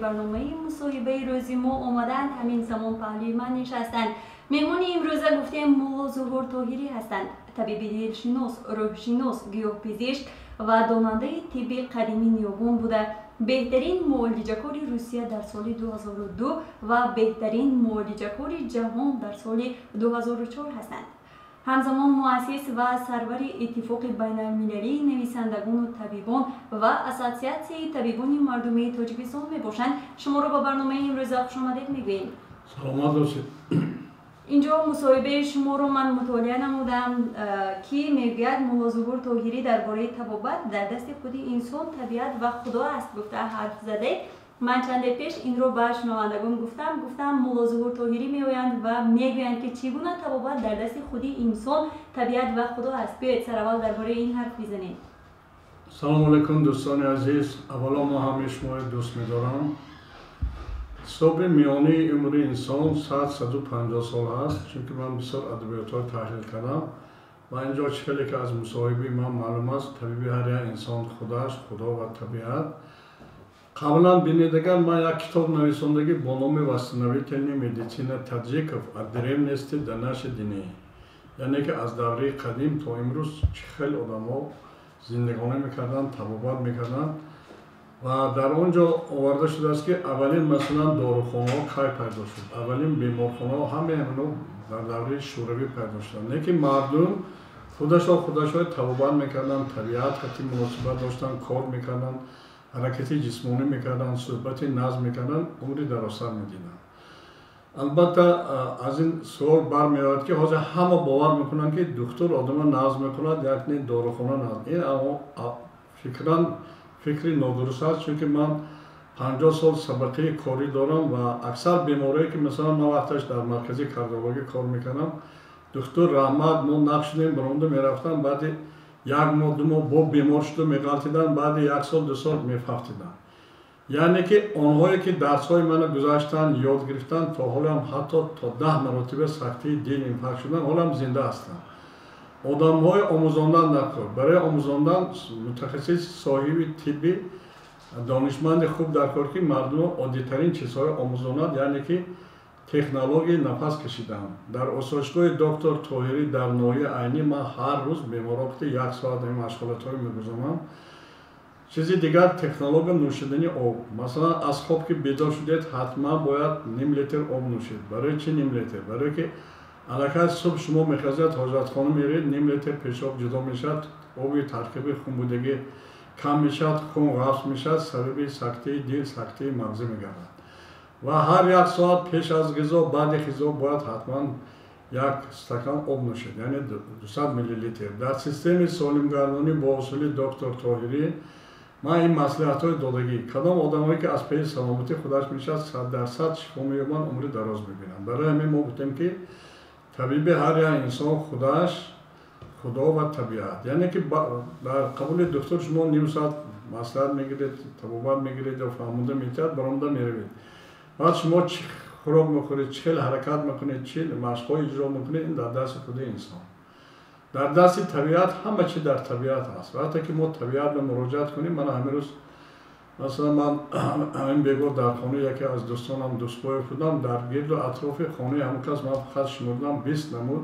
Барномаи мусоҳибаи рӯзи мо омадаанд. Ҳамин замон паҳлӯи ман нишастанд. Меҳмони имрӯза, гуфтем, Мулло Зуҳур Тоҳирӣ ҳастанд. Табиби дилшинос, рӯҳшинос, гиёҳпизишк ва донандаи тибби қадими ниёгон буда, беҳтарин муолиҷакори Русия дар соли 2002 ва беҳтарин муолиҷакори ҷаҳон дар соли 2004 ҳастанд. Ҳамзамон муассис ва сарвари Иттифоқи байналмилалии нависандагону табибон ва Ассотсиатсияи табибони мардумии Тоҷикистон мебошанд. Шуморо ба барномаи имрӯза хушомадед мегӯем. Саломат бошед. Инҷо мусоҳибаи шуморо ман мутолиа намудам, ки мегӯяд Мулло Зуҳур Тоҳирӣ дар бораи табобат дар дасти худи инсон, табиат ва Худо аст гуфта ҳарф задед. Ман чанде пеш инро ба шунавандагон гуфтам, Мулло Зуҳур Тоҳирӣ меоянд ва мегӯянд, ки чӣ гуна табобат дар дасти худи инсон, табиат ва Худо аст. Биёед, сараввал дар бораи ин ҳарф бизанем. Салому алайкум, дӯстони азиз. Аввало мо ҳамаи шуморо дӯст медорам. Ҳисоби миёнии умри инсон 100-150 сол аст, чунки ман бисёр адабиётҳо таҳлил кардам ва инҷо чӣ хеле ки аз мусоҳибаи ман маълум аст, табиби ҳар як инсон худаш, Худо ва табиат. Қаблан бинедагар, ман як китоб нависондагӣ бо номи «Восстановительная медицина таджиков от древности до наших дней», яъне ки аз давраи қадим то имрӯз чӣ хел одамҳо зиндагонӣ мекарданд, табобат мекарданд. Ва дар он ҷо оварда шудааст, ки аввалин, масалан, дорухонаҳо кай пайдо шуд, аввалин беморхонаҳо, ҳамаи ҳамино дар давраи Шӯравӣ пайдо шуданд. Лекин мардум худашо худашо табобат мекарданд, табиат қати муносибат доштанд, кор мекарданд, ҳаракати ҷисмонӣ мекарданд, суҳбати назм мекарданд, умри дарозтар медиданд. Албатта, аз ин суол бармеояд, ки ҳозир ҳама бовар мекунанд, ки духтур одама назм мекунад, якне дорухона назм. Ин фикран фикри нодуруст аст, чунки ман 50 сол сабақаи корӣ дорам ва аксар беморое ки, масалан, ман вақташ дар маркази кардиологӣ кор мекардам, духтур, раҳмат, мо нақ шудем, баромада мерафтам, баъди як моҳ, 2 моҳ бо бемор шуда меғалтиданд, баъди як сол, 2 сол мефавтиданд. Яъне ки онҳое ки дарсҳои мана гузаштанд, ёд гирифтанд, то ҳолам ҳатто то 10 маротиба сактаи дил, инфаркт шудан, ҳолам зинда ҳастанд. Одамҳои омӯзондан даркор. Барои омӯзондан мутахассис, соҳиби тибби донишманди хуб даркор, ки мардумро оддитарин чизҳоро омӯзонад, яъне ки технологияи нафас кашидан. Дар осоишгоҳи доктор Тоҳирӣ дар ноҳияи Айнӣ ман ҳар рӯз беморро як соат ин машғулиятҳоро мегузаронам. Чизи дигар, технология нӯшидани об. Масалан, аз хоб ки бедор шудед, ҳатман бояд ним литр об нӯшед. Барои чӣ ним литр? Барое ки аллакай субҳ шумо мехезед, ҳоҷатхона меред, ним литр пешоб ҷудо мешавад, оби таркиби хунбудагӣ кам мешавад, хун ғафз мешавад, сабаби сактаи дил, сактаи мағзӣ мегардад. Ва ҳар як соат пеш аз ғизо, баъди ғизо бояд ҳатман як стакан об нӯшед, яъне 200 миллилитр. Дар системаи солимгардонӣ бо усули доктор Тоҳирӣ ман ин маслиҳатҳои додагӣ. Кадом одамое ки аз пеши саломатӣ худаш мешавад, 100% шифо меёбанд, умри дароз мебинанд. Барои ҳамин мо гуфтем, ки табиби ҳар як инсон худаш, Худо ва табиат. Яъне ки дар қабули духтур шумо ним соат маслиҳат мегиред, табобат мегиред ё фаҳмонда метиҳад, баромада меравед. Баъд шумо чӣ хӯрок мехӯред, чӣ хел ҳаракат мекунед, чӣ машқҳо иҷро мекунед, ин дар дасти худи инсон. Дар дасти табиат, ҳама чи дар табиат ҳаст. Вақте ки мо табиат ба муроҷиат кунем, мана ҳамин рӯз, масалан, ман ҳамин бегоҳ дар хонаи яке аз дӯстонам Дӯстбоев будам. Дар гирду атрофи хонаи ҳамон кас ман фақат шумурдам, 20 намуд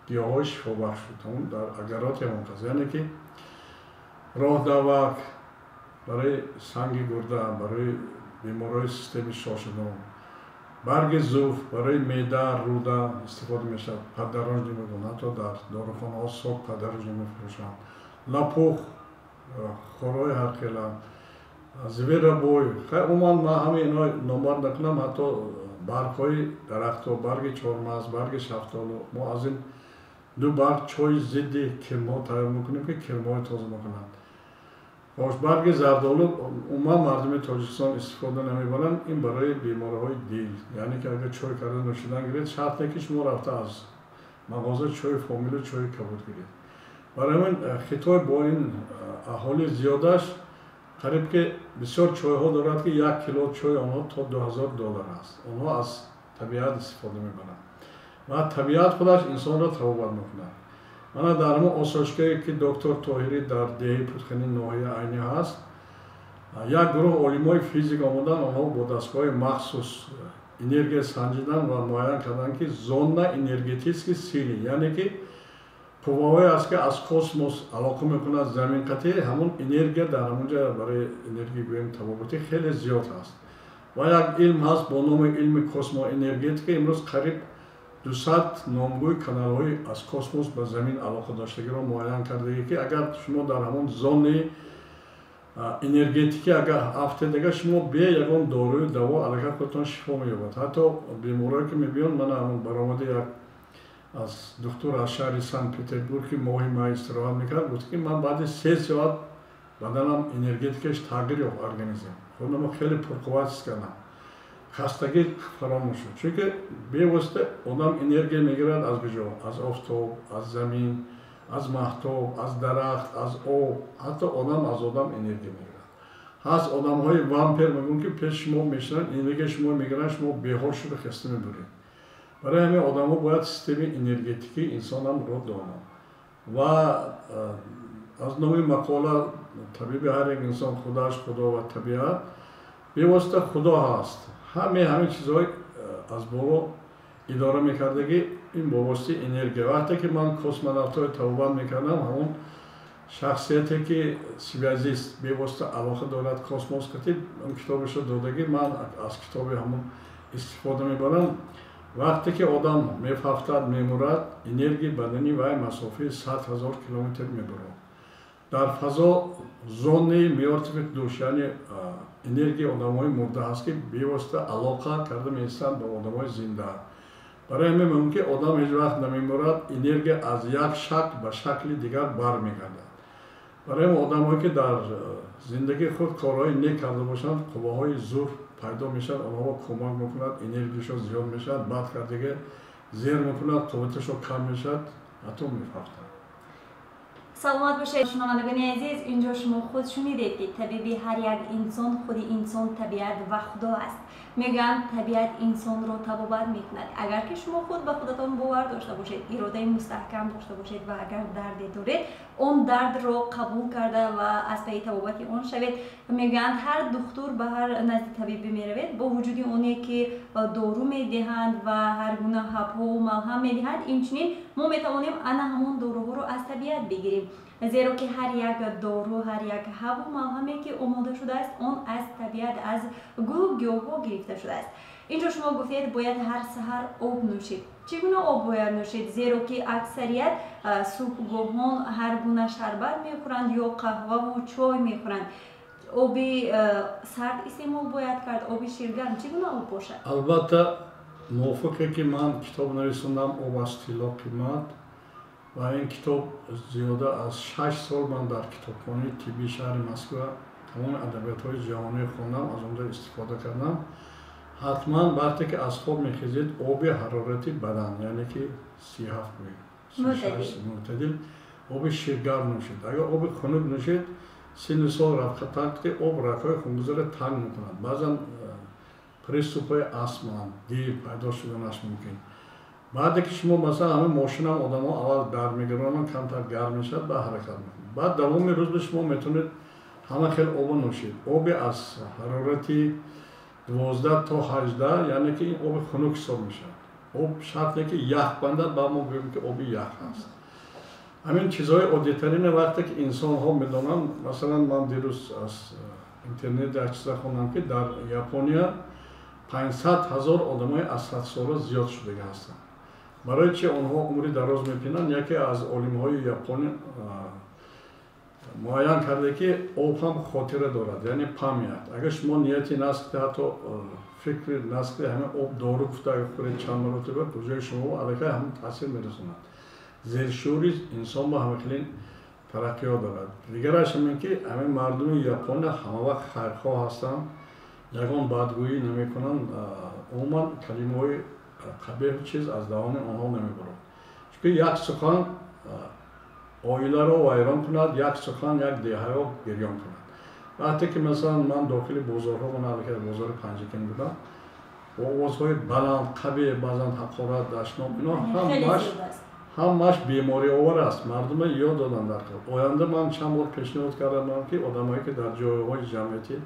гиёҳҳои шифобахш буд ҳамон дар агароти ҳамон кас. Яъне ки роҳдавак барои санги гурда, барои бемориҳои системаи шошадон, барги зуф барои меъда, рӯда истифода мешавад, подорожник мегӯянд, ҳатто дар дорухонаҳо сок подорожник мефурӯшанд, лопух, хорҳои ҳархела, зверобой. Хай, умуман ман ҳамаи инҳо номбар накунам, ҳатто баргҳои дарахтҳо, барги чормағз, барги шафтолу. Мо аз ин ду барг чойи зидди кирмҳо тайёр мекунем, ки кирмҳои тоза мекунанд. Хош, барги зардолу умуман мардуми Тоҷикистон истифода намебаранд. Ин барои бемориҳои дил, яъне ки агар чой карда нӯшидан гиред, шарт не ки шумо рафта аз мағоза чойи Фомилу чойи кабуд гиред. Барои ҳамин Хитой бо ин аҳолии зиёдаш қариб ки бисёр чойҳо дорад, ки 1 кило чойи онҳо то 2000 доллар аст. Онҳо аз табиат истифода мебаранд ва табиат худаш инсонро табобат мекунад. Мана дар ҳамон осоишгоҳе ки доктор Тоҳирӣ дар деҳаи Путхани, ноҳияи Айнӣ ҳаст. Як гурӯҳ олимои физик омаданд, онҳо бо дастгоҳи махсус энергия санҷидан ва муайян карданд, ки зона энергетической силы, яъне ки қувваҳое аст, ки аз космос алоқа мекунад замин қатъи, ҳамон энергия дар ҳамонҷа барои энергия гӯем табобатӣ хеле зиёд аст. Ва як илм ҳаст бо номи илми космоэнергетика. Имрӯз қариб 200 номгӯи каналҳои аз космос ба замин алоқа доштагиро муайян кардагӣ, ки агар шумо дар ҳамон зонаи энергетикӣ агар афтед, агар шумо бе ягон дорую даво аллакай худтон шифо меёбад. Ҳатто беморое ки мебиёнд, мана ҳамон баромади як аз духтур аз шаҳри Санкт Петербург, ки моҳи май истироҳат мекард, гуфт, ки ман баъди 3 соат баданам энергетикаш тағйир ёфт, организм худнамо хеле пурқувват ҳис кардам, хастагӣ фаромӯш шуд. Чунки бевосита одам энергия мегирад аз куҷо? Аз офтоб, аз замин, аз маҳтоб, аз дарахт, аз об. Ҳатто одам аз одам энергия мегирад. Ҳаст одамҳои вампир, мегӯям, ки пеши шумо мешинанд, энергия шумо мегиранд, шумо беҳол шуда хаста мебуред. Барои ҳамин одамҳо бояд системаи энергетикии инсонамро донанд. Ва аз номи мақола «Табиби ҳар як инсон худаш, Худо ва табиат», бевосита Худо ҳаст, ҳамаи ҳамин чизҳои аз боло идора мекардагӣ, ин бо воситаи энергия. Вақте ки ман космонавтҳои табобат мекардам, ҳамон шахсияте ки связист, бевосита алоқа дорад космос қатиб, он китобашро додагӣ, ман аз китоби ҳамон истифода мебарам. Вақте ки одам мефафтад, мемурад, энергияи бадани вай масофаи 100 000 километр мебарад. Дар фазо зонаи мёртвых душ, яъне энергияи одамҳои мурда ҳаст, ки бевосита алоқа карда меистанд ба одамҳои зинда. Барои ҳамин мумкин ки одам ҳеҷ вақт намемурад, энергия аз як шакл ба шакли дигар бармегардад. Барои ҳамин одамҳое ки дар зиндагии худ корҳои нек карда бошанд, қувваҳои зур пайдо мешавад, онҳоро кӯмак мекунад, энергияшон зиёд мешавад. Бад кардага зер мекунад, қувваташон кам мешавад, ҳатто мефафтад. Саломат бошед, шунавандагони азиз. Инҷо шумо худ шунидед, ки табиби ҳар як инсон худи инсон, табиат ва Худо аст. Мегӯянд, табиат инсонро табобат мекунад, агар ки шумо худ ба худатон бовар дошта бошед, иродаи мустаҳкам дошта бошед ва агар дарде доред, он дардро қабул карда ва аз пайи табобати он шавед. Мегӯянд, ҳар духтур ба ҳар назди табибе меравед, бо вуҷуди оне ки дору медиҳанд ва ҳар гуна ҳабҳову малҳам медиҳанд, инчунин мо метавонем ана ҳамон доруҳоро аз табиат бигирем, зеро ки ҳар як дору, ҳар як ҳабу малҳаме ки омода шудааст, он аз табиат, аз гулу гиёҳҳо гирифта шудааст. Инҷо шумо гуфтед, бояд ҳар саҳар об нӯшид. Чӣ гуна об бояд нӯшид? Зеро ки аксарият субҳгоҳон ҳар гуна шарбат мехӯранд ё қаҳваву чой мехӯранд. Оби сард истеъмол бояд кард, оби ширгарм, чӣ гуна об бошад? Албатта, мувофиқе ки ман китоб нависондам «Об аз тилло қимат», ва ин китоб зиёда аз 6 сол ман дар китобхонаи тиббии шаҳри Москва тамоми адабиётҳои ҷаҳонӣ хондам, аз онҷо истифода кардам. Ҳатман вақте ки аз хоб мехезед, оби ҳарорати бадан, яъне ки 37 мӯътадил, оби ширгарм нӯшед. Агар оби хунук нӯшед, синну сол рафтатакти об рагҳои хунгузарро танг мекунад, баъзан приступҳои астма дил пайдо шуданаш мумкин. Баъде ки шумо, масалан, ҳамин мошинам одамо аввал дар мегиронанд, камтар гарм мешавад, баъд ҳаракат мекунад. Баъд давоми рӯз шумо метавонед ҳама хел обо нӯшед. Оби аз ҳарорати 12 то 18, яъне ки ин оби хунук ҳисоб мешавад. Об шарт не ки ях бандад, баъд мо гӯем, ки оби ях аст. Ҳамин чизҳои оддитарина вақте ки инсонҳо медонанд. Масалан, ман дирӯз аз интернет як чиза хондам, ки дар Япония 500 000 одамои аз 100 сола зиёд шудага ҳастанд. Барои чи онҳо умри дароз мепинанд? Яке аз олимҳои Япония муайян карда, ки об ҳам хотира дорад, яъне память. Агар шумо нияти насқи, ҳатто фикри насқи ҳамин об дору гуфта агар хӯред чанд маротиба, куҷои шумо аллакай ҳамин таъсир мерасонад. Зершӯри инсон ба ҳама хеле тараққиёт дорад. Дигараш ҳамин ки ҳамин мардуми Япония ҳамавақт хайрхоҳ ҳастанд, ягон бадгӯӣ намекунанд, умуман калимаҳои қабеҳ чиз аз даҳони онҳо намебарад, чунки як сухан оиларо вайрон кунад, як сухан як деҳаро гирён кунад. Вақте ки, масалан, ман дохили бозорҳо, ман аллакай бозори Панҷакент будам, бо овозҳои баланд, қабеҳ, баъзан ҳақорат, дашном, ино ҳамаш Ҳамааш бемориовар аст. Мардума ёд доданд дар кор. Оянда ман чанд бор пешниҳод кардам, ки одамое ки дар ҷойҳои ҷамъиятӣ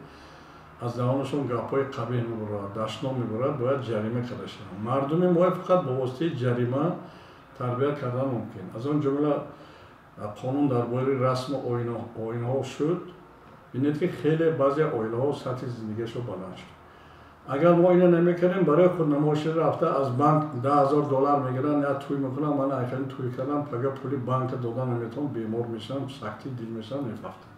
аз даҳонашон гапҳои қабеҳ мебурад, дашном мебурад, бояд ҷарима карда шаванд. Мардуми мо фақат бо воситаи ҷарима тарбия кардан мумкин. Аз он ҷумла қонун дар бораи расму оинҳо шуд. Бинед, ки хеле баъзе оилаҳо сатҳи зиндагиашон баланд шуд. Агар мо ино намекардем, барои худнамоишӣ рафта аз банк 10 000 доллар мегиранд, я тӯй мекунам, ман айхелин тӯй кардам, пага пули банка дода наметавон, бемор мешавам, сактаи дил мешавам, мефавтам.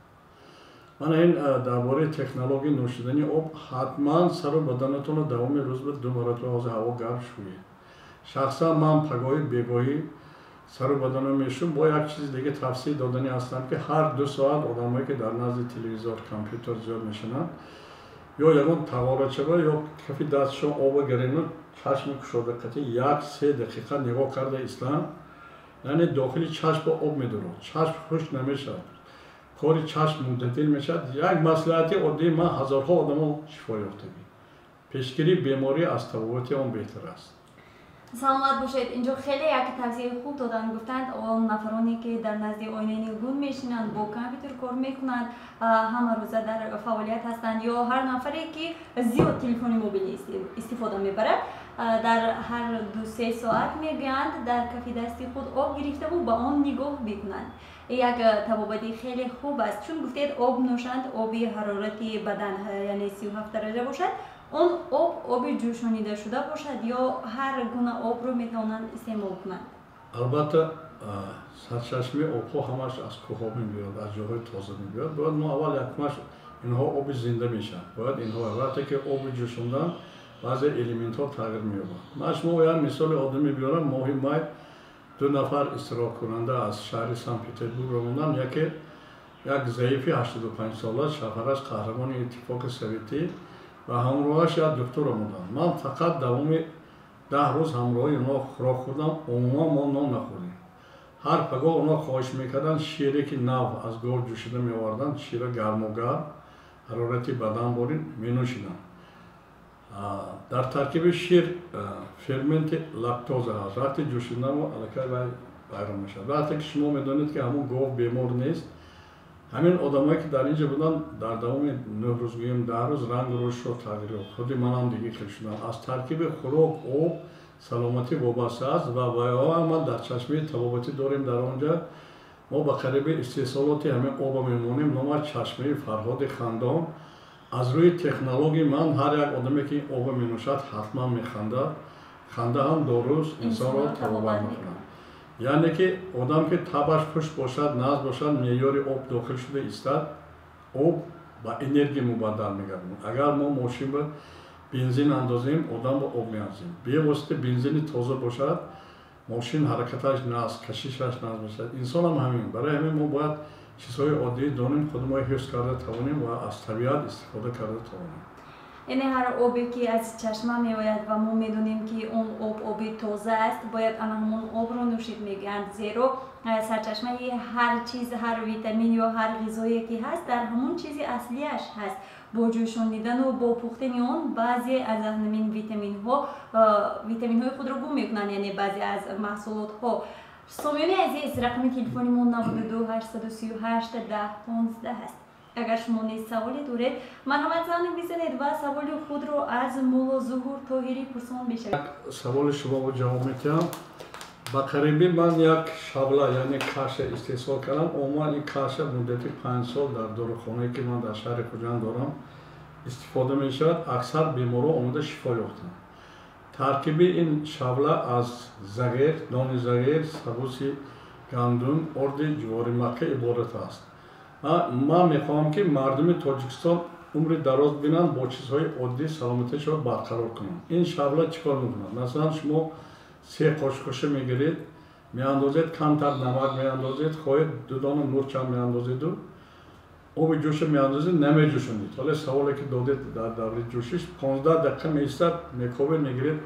Мана ин дар бораи технологияи нӯшидани об. Ҳатман сару баданатонро давоми рӯз ба ду маротиба, ҳозир ҳаво гарм, шӯед. Шахсан ман пагоҳи, бегоҳӣ сару баданро мешӯм. Бо як чизи дига тавсия додани ҳастам, ки ҳар 2 соат одамое ки дар назди телевизор, компютер зиёд мешинанд, ё ягон тағорачаба, ё кафи дастшон оба гирену чашми кушода қати 1-3 дақиқа нигоҳ карда истанд, яъне дохили чашм об медурад, чашм хушк намешавад, кори чашм муттадил мешавад. Як маслиҳати оддии ман, ҳазорҳо одамо шифо ёфтагӣ. Пешгирии беморӣ аз табобати он беҳтар аст. Саломат бошед. Инҷо хеле як тавсияи хуб доданд. Гуфтанд, он нафароне ки дар назди оинаи нилгун мешинанд, бо компютер кор мекунанд, ҳама рӯза дар фаъолият ҳастанд, ё ҳар нафаре ки зиёд телефони мобилӣ истифода мебарад, дар ҳар 2-3 соат, мегӯянд, дар кафи дасти худ об гирифтаву ба он нигоҳ бикунанд. Як табобати хеле хуб аст. Чун гуфтед, об нӯшанд, оби ҳарорати бадан, яъне 37 дараҷа бошад, он об, оби ҷӯшонида шуда бошад ё ҳар гуна обро метавонанд истеъмол кунанд? Албатта, сарчашмаи обҳо ҳамаш аз кӯҳҳо мебиёд, аз ҷойҳои тоза мебиёд. Бояд мо аввал якумаш инҳо оби зинда мешаванд. Бояд инҳо вақте ки оби ҷӯшондан, баъзе элементҳо тағйир меёбанд. Ман шумо як мисоли оддӣ мебиёрам. Моҳи май ду нафар истироҳаткунанда аз шаҳри Санкт Петербург омаданд. Яке як заифи 85сола, шавҳараш Қаҳрамони Иттифоқи Советӣ, ва ҳамроҳаш як духтур омаданд. Ман фақат давоми 10 рӯз ҳамроҳи онҳо хӯрок хӯрдам. Умуман мо нон нахӯрдем. Ҳар пагоҳ онҳо хоҳиш мекарданд, шире ки нав аз гов ҷӯшида меоварданд, шира гармогарм, ҳарорати бадан борин, менӯшиданд. Дар таркиби шир ферменти лактоза ҳаст. Вақте ҷӯшидану аллакай вай вайрон мешавад. Вақте ки шумо медонед, ки ҳамон гов бемор нест. Ҳамин одамое ки дар ин ҷо буданд, дар давоми 9 рӯз, гӯем 10 рӯз, рангу рӯшро тағйир ёфт. Худи манам диги хел шудам. Аз таркиби хӯрок, об саломатӣ вобаста аст. Ва вайҳоам ман дар чашмаи табобатӣ дорем. Дар он ҷа мо ба қариби истеҳсолоти ҳамин оба мемонем. Номаш Чашмаи Фарҳоди Хандон. Аз рӯи технология ман ҳар як одаме ки ин оба менӯшад, ҳатман механдад. Ханда ҳам доруст, инсонро табобат мекунад. Яъне ки одам ки табаш хушк бошад, назд бошад, меъёри об дохил шуда истад, об ба энергия мубаддал мегардад. Агар мо мошин ба бензин андозем, одам ба об меандозем. Бевосита бензини тоза бошад, мошин ҳаракаташ назд, кашишаш назд мешавад. Инсонам ҳамин. Барои ҳамин мо бояд чизҳои оддӣ донем, худмо ҳифз карда тавонем ва аз табиат истифода карда тавонем. Яъне ҳар обе ки аз чашма меояд ва мо медонем, ки он об оби тоза аст, бояд ана ҳамон обро нӯшид, мегӯянд, зеро сарчашмаи ҳар чиз, ҳар витамин ё ҳар ғизое ки ҳаст, дар ҳамон чизи аслиаш ҳаст. Бо ҷӯшонидану бо пухтани он баъзе аз ҳамин витаминҳо витаминҳои худро гум мекунанд, яъне баъзе аз маҳсулотҳо. Сомиёни азиз, рақами телефони мо 92 838 10 15 аст. Агар шумо низ саволе доред, марҳамат, занг бизанед ва саволи худро аз Мулло Зуҳур Тоҳирӣ пурсон бишавед. Саволи шуморо ҷавоб медиҳам. Ба қарибӣ ман як шавла, яъне каша истеҳсол кардам. Умуман ин каша муддати 5 сол дар дорухонае ки ман дар шаҳри Хуҷанд дорам истифода мешавад. Аксар беморон омода шифо ёфтанд. Таркиби ин шавла аз зағир, нони зағир, сабуси гандум, орди ҷуворимакка иборат аст. Ман мехоҳам, ки мардуми Тоҷикистон умри дароз бинанд, бо чизҳои оддӣ саломатиашро барқарор кунанд. Ин шавла чӣ кор мекунад? Масалан, шумо се қошуқаша мегиред, меандозед, камтар намак меандозед, хоҳед ду дона мурчам меандозеду оби ҷӯша меандозед, намеҷӯшонед. Ҳоле саволе ки додед дар даври ҷӯшиш, 15 дақиқа меистад, мекобед, мегиред,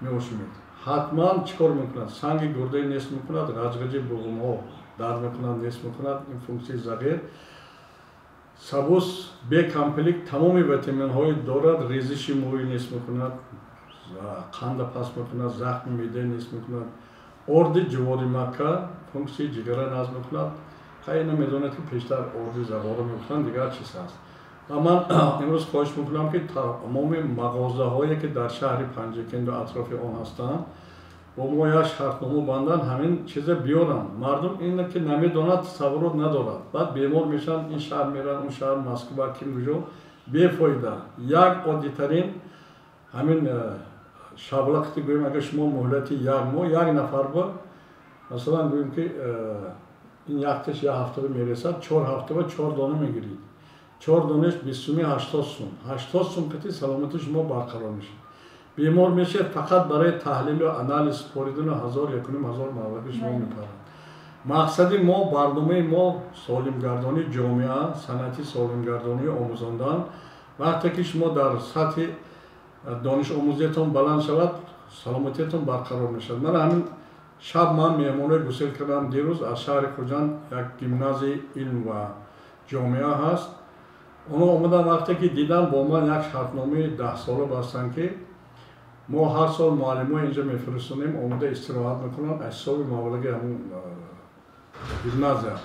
меошумед. Ҳатман чӣ кор мекунад? Санги гурдаи нест мекунад, ғаҷғаҷи буғумҳо дард мекунад, нест мекунад. Ин функсияи зағир. Сабус Б комплекс тамоми витаминҳои дорад, резиши мӯй нест мекунад, қанда паст мекунад, захми меъда нест мекунад. Орди ҷувори макка функсияи ҷигара назм мекунад. Хай, ина медонед, ки пештар орди зағора мекунанд, дигар чиз аст. Ва ман имрӯз хоҳиш мекунам, ки тамоми мағозаҳое, ки дар шаҳри Панҷакенду атрофи он ҳастанд, бо мо як шартнома банданд, ҳамин чиза биёранд. Мардум ина ки намедонад, тасаввурот надорад, баъд бемор мешаванд, ин шаҳр мераванд, он шаҳр, Москва, ким куҷо, бефоида. Як оддитарин ҳамин шаблақти гӯем, агар шумо муҳлати як моҳ як нафар ба, масалан, гӯем, ки ин якташ як ҳафтаба мерасад, 4 ҳафтаба чор дона мегирид, чор донаш 20 суми, 80 сум. 80 сум қити саломати шумо барқарор мешавад. Бемор мешавед, фақат барои таҳлилу анализ супоридану ҳазор, 1500 маблағи шумо мепарад. Мақсади мо, барномаи мо солимгардонии ҷомеа, санъати солимгардонии омӯзондан. Вақте ки шумо дар сатҳи донишомӯзиятон баланд шавад, саломатиятон барқарор мешавад. Мана ҳамин шаб ман меҳмонои гусел кардам дирӯз аз шаҳри Хуҷанд, як гимназияи илм ва ҷомеа ҳаст. Онҳо омадан, вақте ки дидам, бо ман як шартномаи 10сола бастанд, ки мо ҳар сол муаллимои инҷа мефиристонем, омода истироҳат мекунанд аз ҳисоби маблағи ҳамун гимназия,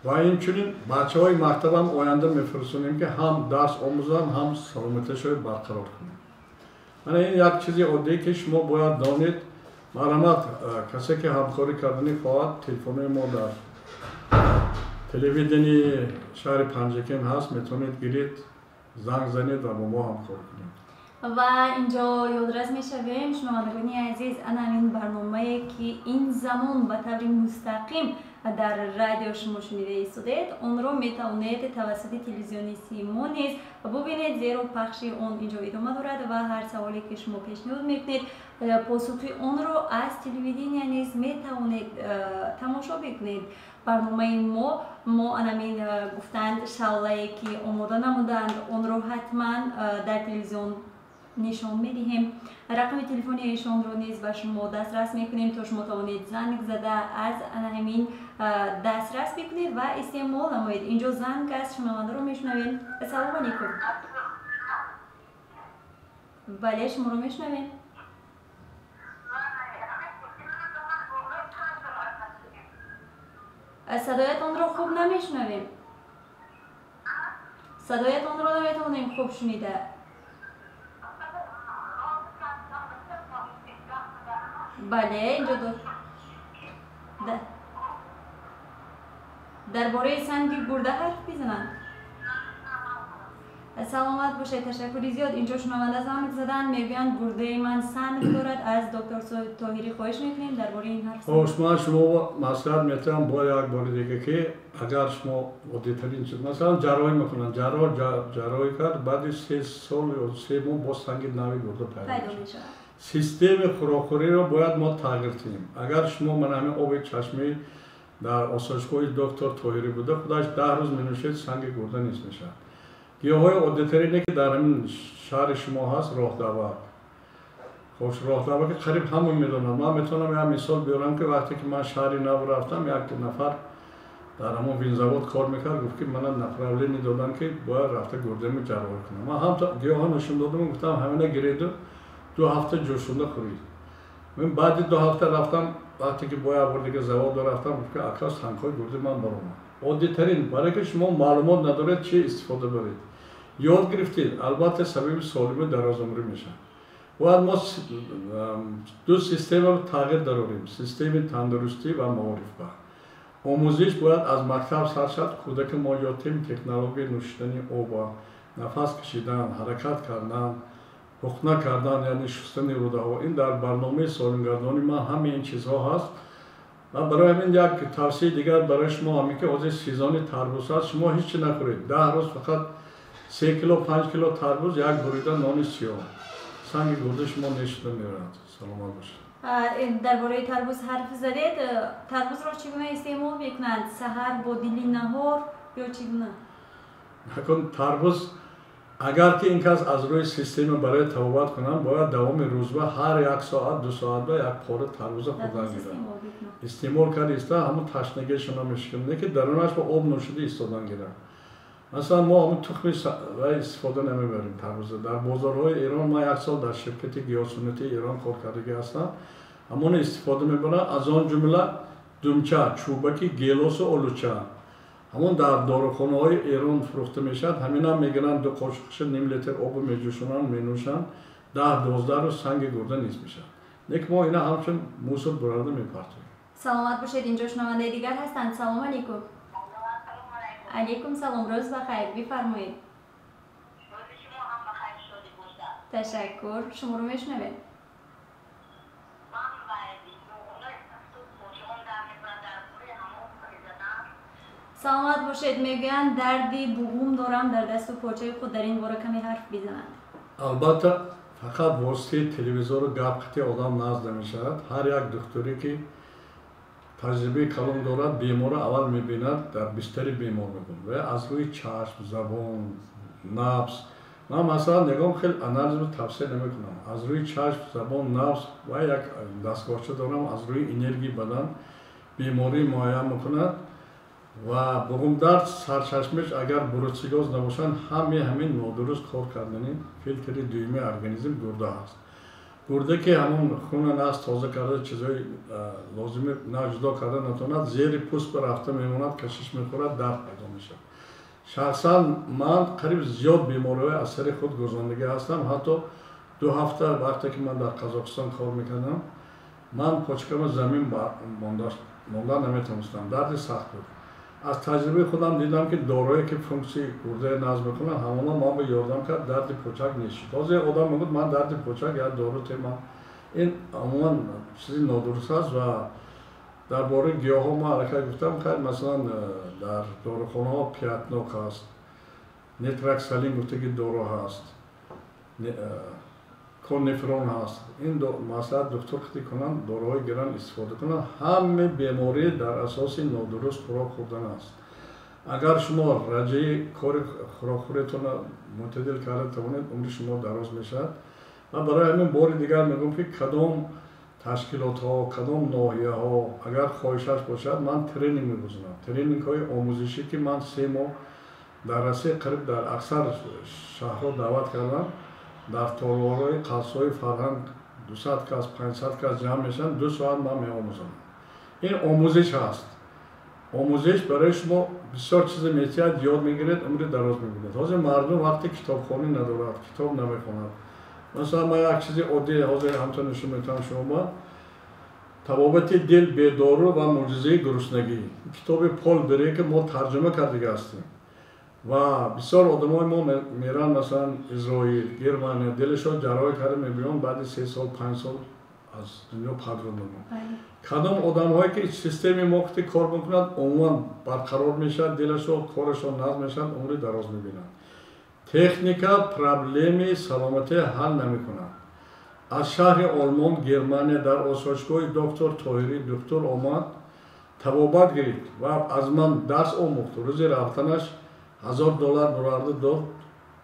ва инчунин бачаҳои мактабам оянда мефиристонем, ки ҳам дарс омӯзанд, ҳам саломатиашро барқарор кунанд. Мана ин як чизи оддие, ки шумо бояд донед. Марҳамат, касе ки ҳамкорӣ карданӣ хоҳад, телефонои мо дар телевидении шаҳри Панҷакент ҳаст, метавонед гиред, занг занед ва бо мо ҳамкорӣ кунед. Ва инҷо ёдрас мешавем, шунавандагони азиз, ана ҳамин барномае, ки ин замон ба таври мустақим дар радио шумо шунида истодед, онро метавонед тавассути телевизиони Симо низ бубинед, зеро пахши он инҷо идома дорад ва ҳар саволе, ки шумо пешниҳод мекунед, посухи онро аз телевидения низ метавонед тамошо бикунед. Барномаи мо анамин гуфтанд, шавлае, ки омода намуданд, онро ҳатман дар телевизион нишон медиҳем. Рақами телефони эшонро низ ба шумо дастрас мекунем, то шумо тавонед занг зада аз ана ҳамин дастрас бикунед ва истеъмол намоед. Инҷо занг аст, шунавандаро мешунавем. Ассалому алайкум, бале, шуморо мешунавем. Садоятонро хуб намешунавем, садоятонро наметавонем хуб шунида. Бале, инҷо дар бораи санги гурда ҳарф мезананд. Саломат бошед, ташаккури зиёд. Инҷо шунаванда занг заданд, мегӯянд, гурдаи ман санг дорад, аз доктор Тоҳирӣ хоҳиш мекунем дар бораи ин ҳарф. Хош, ман шумо маслиҳат метиҳам бо як бори дига, ки агар шумо оддитарин чиз, масалан, ҷарроҳӣ мекунанд, ҷарроҳ ҷарроҳӣ кард, баъди 3 сол ё 3 моҳ боз санги нави гурда пайдо мешавад. Системи хӯрокхӯриро бояд мо тағйир диҳем. Агар шумо ман ҳамин оби чашмӣ дар осоишгоҳи доктор Тоҳирӣ буда, худаш 10 рӯз менӯшед, санги гурда нест мешавад. Гиёҳҳои оддитарине, ки дар ҳамин шаҳри шумо ҳаст, роҳдавак. Хош, роҳдаваки қариб ҳама медонанд. Ман метавонам як мисол биёрам, ки вақте ки ман шаҳри нав рафтам, як нафар дар ҳамон винзавод кор мекард, гуфт, ки мана направление додам, ки бояд рафта гурдами ҷарроҳӣ кунам. Ман ҳам гиёҳҳо нишон додам, гуфтам, ҳамина гиреду 2 ҳафта ҷӯшонда хӯрид. Ман баъди 2 ҳафта рафтам, вақте ки бо як бор дига заводо рафтам, гуфт, ки ака, сангҳои гурди ман баромад. Оддитарин, барое ки шумо маълумот надоред, чӣ истифода баред. Ёд гирифтед, албатта, сабаби солимӣ, дарозумрӣ мешавад. Бояд мо ду система тағйир дарорем: системи тандурустӣ ва маорифба. Омӯзиш бояд аз мактаб сар шавад. Кӯдаки мо ёд тем технологияи нӯшидани оба, нафас кашидан, ҳаракат кардан, ҳуқна кардан, яъне шустани рӯдаҳо. Ин дар барномаи солимгардонӣ ман ҳамаи ин чизҳо ҳаст. Ва барои ҳамин як тавсияи дигар барои шумо ҳамин, ки ҳозир сезони тарбуз аст, шумо ҳеҷ чи нахӯред, 10 рӯз фақат 3 кило, 5 кило тарбуз, як бурида нони сиёҳ, санги гурда шумо нешуда меравад. Саломат бошед. Дар бораи тарбуз ҳарф задед. Тарбузро чӣ гуна истеъмол мекунанд? Саҳар бо дили наҳор ё чӣ гуна? Накун, тарбуз агар ки ин кас аз рӯи система барои табобат кунанд, бояд давоми рӯзба ҳар як соат, 2 соатба як пора тарбуза хӯрдан гирад. Истеъмол карда иста, ҳамун ташнагиашона мешиканад, ки дарунаш ба об нӯшида истодан гирад. Масалан, мо ҳамун тухми вай истифода намебарем тарбуза. Дар бозорҳои Эрон, ман як сол дар ширкати гиёҳсуннатии Эрон кор кардагӣ ҳастам. Ҳамон истифода мебаранд, аз он ҷумла думча, чӯбаки гелосу олуча. Ҳамон дар дорухонаҳои Эрон фурӯхта мешавад. Ҳаминам мегиранд, 2 қошуқша ним литр обу меҷӯшонанд, менӯшанд. 10-12 рӯз санги гурда низ мешавад. Лекин мо ина ҳамчун мусор бурарда мепартоем. Саломат бошед. Инҷо шунавандаи дигар ҳастанд. Салом алейкум. Алейкум салом. Рӯз бахайр, бифармоед. Ташаккур, шуморо мешунавем. Саломат бошед. Мегӯянд дарди буғум дорам дар дасту почаи худ, дар ин бора каме ҳарф бизананд. Албатта, фақат воситаи телевизору гап қити одам назд намешавад. Ҳар як духтуре ки таҷрибаи калон дорад, беморро аввал мебинад, дар бистари бемор мекунад ва аз рӯи чашм, забон, набз. Ман масалан ягон хел анализро тавсия намекунам. Аз рӯи чашм, забон, набз ва як дастгоҳча дорам, аз рӯи энергияи бадан беморӣ муайян мекунад. Ва буғумдард сарчашмаш агар бруцеллёз набошанд, ҳамаи ҳамин нодуруст кор кардани филтри дуюми организм гурда аст. Гурда ки ҳамон хуна нас тоза карда, чизҳои лозими на ҷудо карда натавонад, зери пӯст рафта мемонад, кашиш мехӯрад, дард пайдо мешавад. Шахсан ман қариб зиёд бемориҳои аз сари худ гузарондагӣ ҳастам. Ҳатто 2 ҳафта вақте ки ман дар Қазоқистон кор мекардам, ман почкама замин монда наметавонистам, дарди сахт буд. Аз таҷрибаи худам дидам ки дорое ки функсияи гурдаи назм мекунанд, ҳамона ман ба ёрдам кард, дарди почак нест шуд. Ҳозир одам мегӯяд ман дарди почак як дору темам. Ин умуман чизи нодуруст аст. Ва дар бораи гиёҳҳо ман аллакай гуфтам, хайр, масалан дар дорухонаҳо пиятнок ҳаст, нетраксалин гуфтаги дору ҳаст, коннефрон ҳаст. Ин маслиҳат духтур хити кунанд, доруҳои гиран истифода кунанд. Ҳама беморӣ дар асоси нодуруст хӯрок хӯрдан аст. Агар шумо раҷаи кори хӯрокхӯриятонро мӯътадил карда тавонед, умри шумо дароз мешавад. Ва барои ҳамин бори дигар мегӯям ки кадом ташкилотҳо, кадом ноҳияҳо агар хоҳишаш бошад, ман тренинг мегузорам. Тренингҳои омӯзишӣ ки ман 3 моҳ дар Россия қариб дар аксар шаҳрҳо даъват кардам. Дар толорҳои қасрҳои фарҳанг 200 кас, 500 кас ҷамъ мешаванд, 2 соат ман меомӯзам. Ин омӯзиш ҳаст. Омӯзиш барои шумо бисёр чизе метиҳад, ёд мегиред, умри дароз мебинед. Ҳозир мардум вақте китобхонӣ надорад, китоб намехонад. Масалан, ман як чизи оддӣ ҳозир ҳамчун нишон метавонам шумо. Табобати дил бедору ва мӯъҷизаи гуруснагӣ. Китоби Пол Бере ки мо тарҷума кардага ҳастем. Ва бисёр одамои мо меранд, масалан, Изроил, Германия, дилашон ҷарроҳӣ карда мебиёнд, баъди 3 сол, 5 сол аз дунё падру мемонанд. Кадом одамҳое ки системаи мо ки кор мекунанд, умуман барқарор мешавад, дилашон, корашон назм мешавад, умри дароз мебинанд. Техника проблеми саломатӣ ҳал намекунад. Аз шаҳри Олмон, Германия дар осоишгоҳи доктор Тоҳирӣ доктор омад, табобат гирифт ва аз ман дарс омӯхт. Рӯзи рафтанаш $1000 бурарда дод,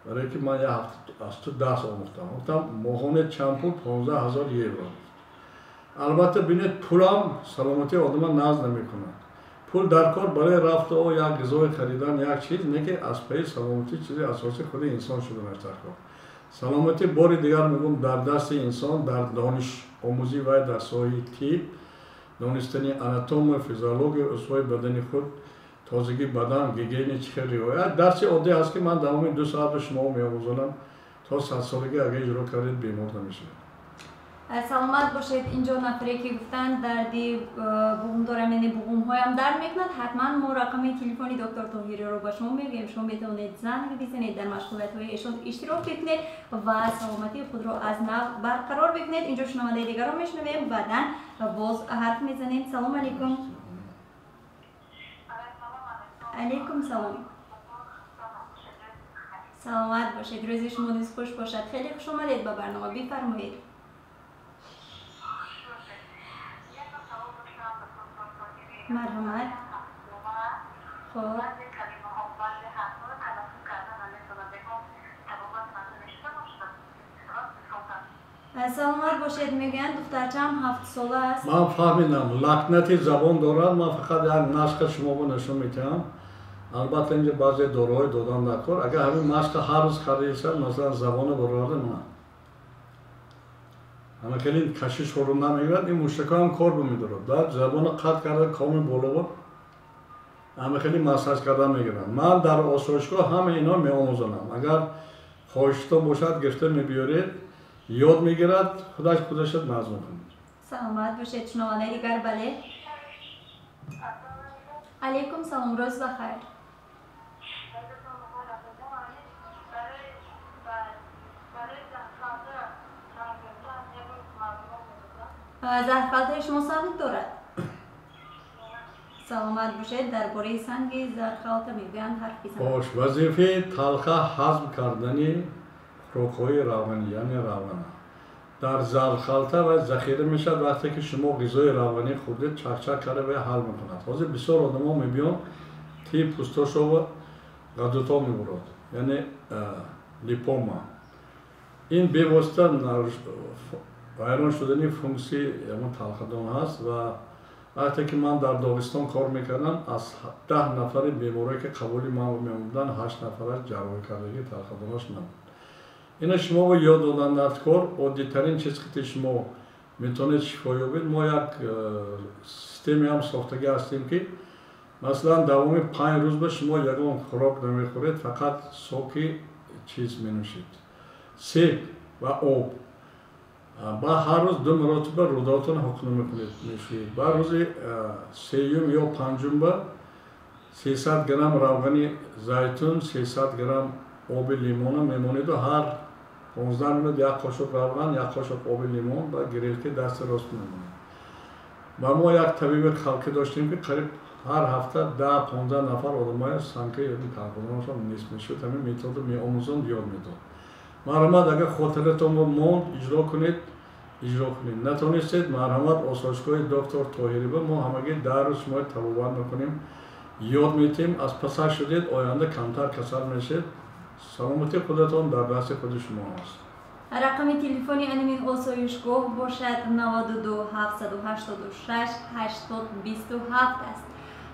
барои ки ман як ҳафта аз ту дарс омӯхтам. Гуфтам моҳона чанд пул? 15 000 евро. Албатта бинед, пулам саломатии одама назд намекунад. Пул дар кор барои рафту як ғизои харидан, як чиз, не ки аз пайи саломатӣ чизи асосӣ худи инсон шуданаш дар кор. Саломатӣ бори дигар мегӯям дар дасти инсон, дар дониш омӯзӣ ва дар соҳаи тиб, донистани анатомия, физиология, узвҳои бадани худ, тозагии бадан, гигиена чӣ хел риоят. Дарси оддӣ ҳаст ки ман давоми 2 соат ба шумо меомӯзонам, то 100 солагӣ агар иҷро кардед бемор намешавед. Саломат бошед. Инҷо нафаре ки гуфтанд дарди буғум дорам, яъне буғумҳоям дард мекунад, ҳатман мо рақами телефони доктор Тоҳириро ба шумо мегӯем. Шумо метавонед занг бизанед, дар машғулиятҳои эшон иштирок бикунед ва саломатии худро аз нав барқарор бикунед. Инҷо шунавандаи дигарро мешунавем, баъдан боз ҳарф мезанем. Салом алейкум. Алейкум салом. Саломат бошед, рӯзи шумо низ хуш бошад. Хеле хуш омадед ба барнома, бифармоед. Марҳамат. Хуб. Саломат бошед. Мегӯянд духтарчаам 7 сола аст. Ман фаҳмидам, лакнати забон дорад. Ман фақат як машқа шуморо нишон медиҳам. Албатта инҷо баъзе доруҳои додан дар кор. Агар ҳамин машқа ҳар рӯз карда истад, масалан забонро бароварда ман. Ҳама хеле кашиш хӯрда намегирад, ин мушакҳо ҳам кор бимедорад. Баъд забонро қатъ карда коми боло ҳама хеле массаж карда мегиранд. Ман дар осоишгоҳ ҳама ино меомӯзонам. Агар хоҳиштон бошад, гирифта мебиёред, ёд мегирад, худаш худашро назм мекунад. Саломат бошед. Шунавандаи дигар, бале. Алейкум салом, рӯз ба хайр. Зархалтаи шумо санг дорад? Саломат бошед. Дар бораи санги зархалта мегӯянд ҳарф бизанед. Бош, вазифаи талха ҳазм кардани хӯрокҳои равғанӣ, яъне равғана. Дар зархалта ва захира мешавад вақте ки шумо ғизои равғанӣ хӯрдед, чакчак карда ва ҳал мекунад. Ҳозир бисёр одамо мебиёнд, ти пӯстошова ғадудҳо мебурад, яъне липома. Ин бевосита вайрон шудани функсияи ҳамон талхадон ҳаст. Ва вақте ки ман дар Доғистон кор мекардам, аз 10 нафари беморое ки қабули ман меомаданд, 8 нафараш ҷарроҳӣ кардагӣ талхадонаш набуд. Ина шумо ёд додан дар кор оддитарин чиз ки шумо метавонед шифо ёбед. Мо як системе ҳам сохтагӣ ҳастем ки масалан давоми 5 рӯз ба шумо ягон хӯрок намехӯред, фақат соки чиз менӯшед, себ ва об. Ба ҳар рӯз 2 маротиба рӯдотон ҳуқна мекунед, мешӯед. Ба рӯзи сеюм ё панҷум ба 300 грамм равғани зайтун, 300 грамм оби лимона мемонеду ҳар 15 минут як қошуқ равған, як қошуқ оби лимон ба гирелки дасти рост мемонед. Ба мо як табиби халқӣ доштем ки қариб ҳар ҳафта 10-15 нафар одамои санкаи талхадонашон нест мешуд. Ҳамин методро меомӯзонд, ёд медод. Марҳамат, агар хотиратон монд, иҷро кунед, иҷро кунед. Натонистед, марҳамат, осоишгоҳи доктор Тоҳириба мо ҳамагӣ 10 рӯз шуморо табобат мекунем, ёд метиҳем. Аз пасаш шудед, оянда камтар касал мешед. Саломатии худатон дар дасти худи шумо аст. Рақами телефони анимин осоишгоҳ бошад 92 786 80 27 аст.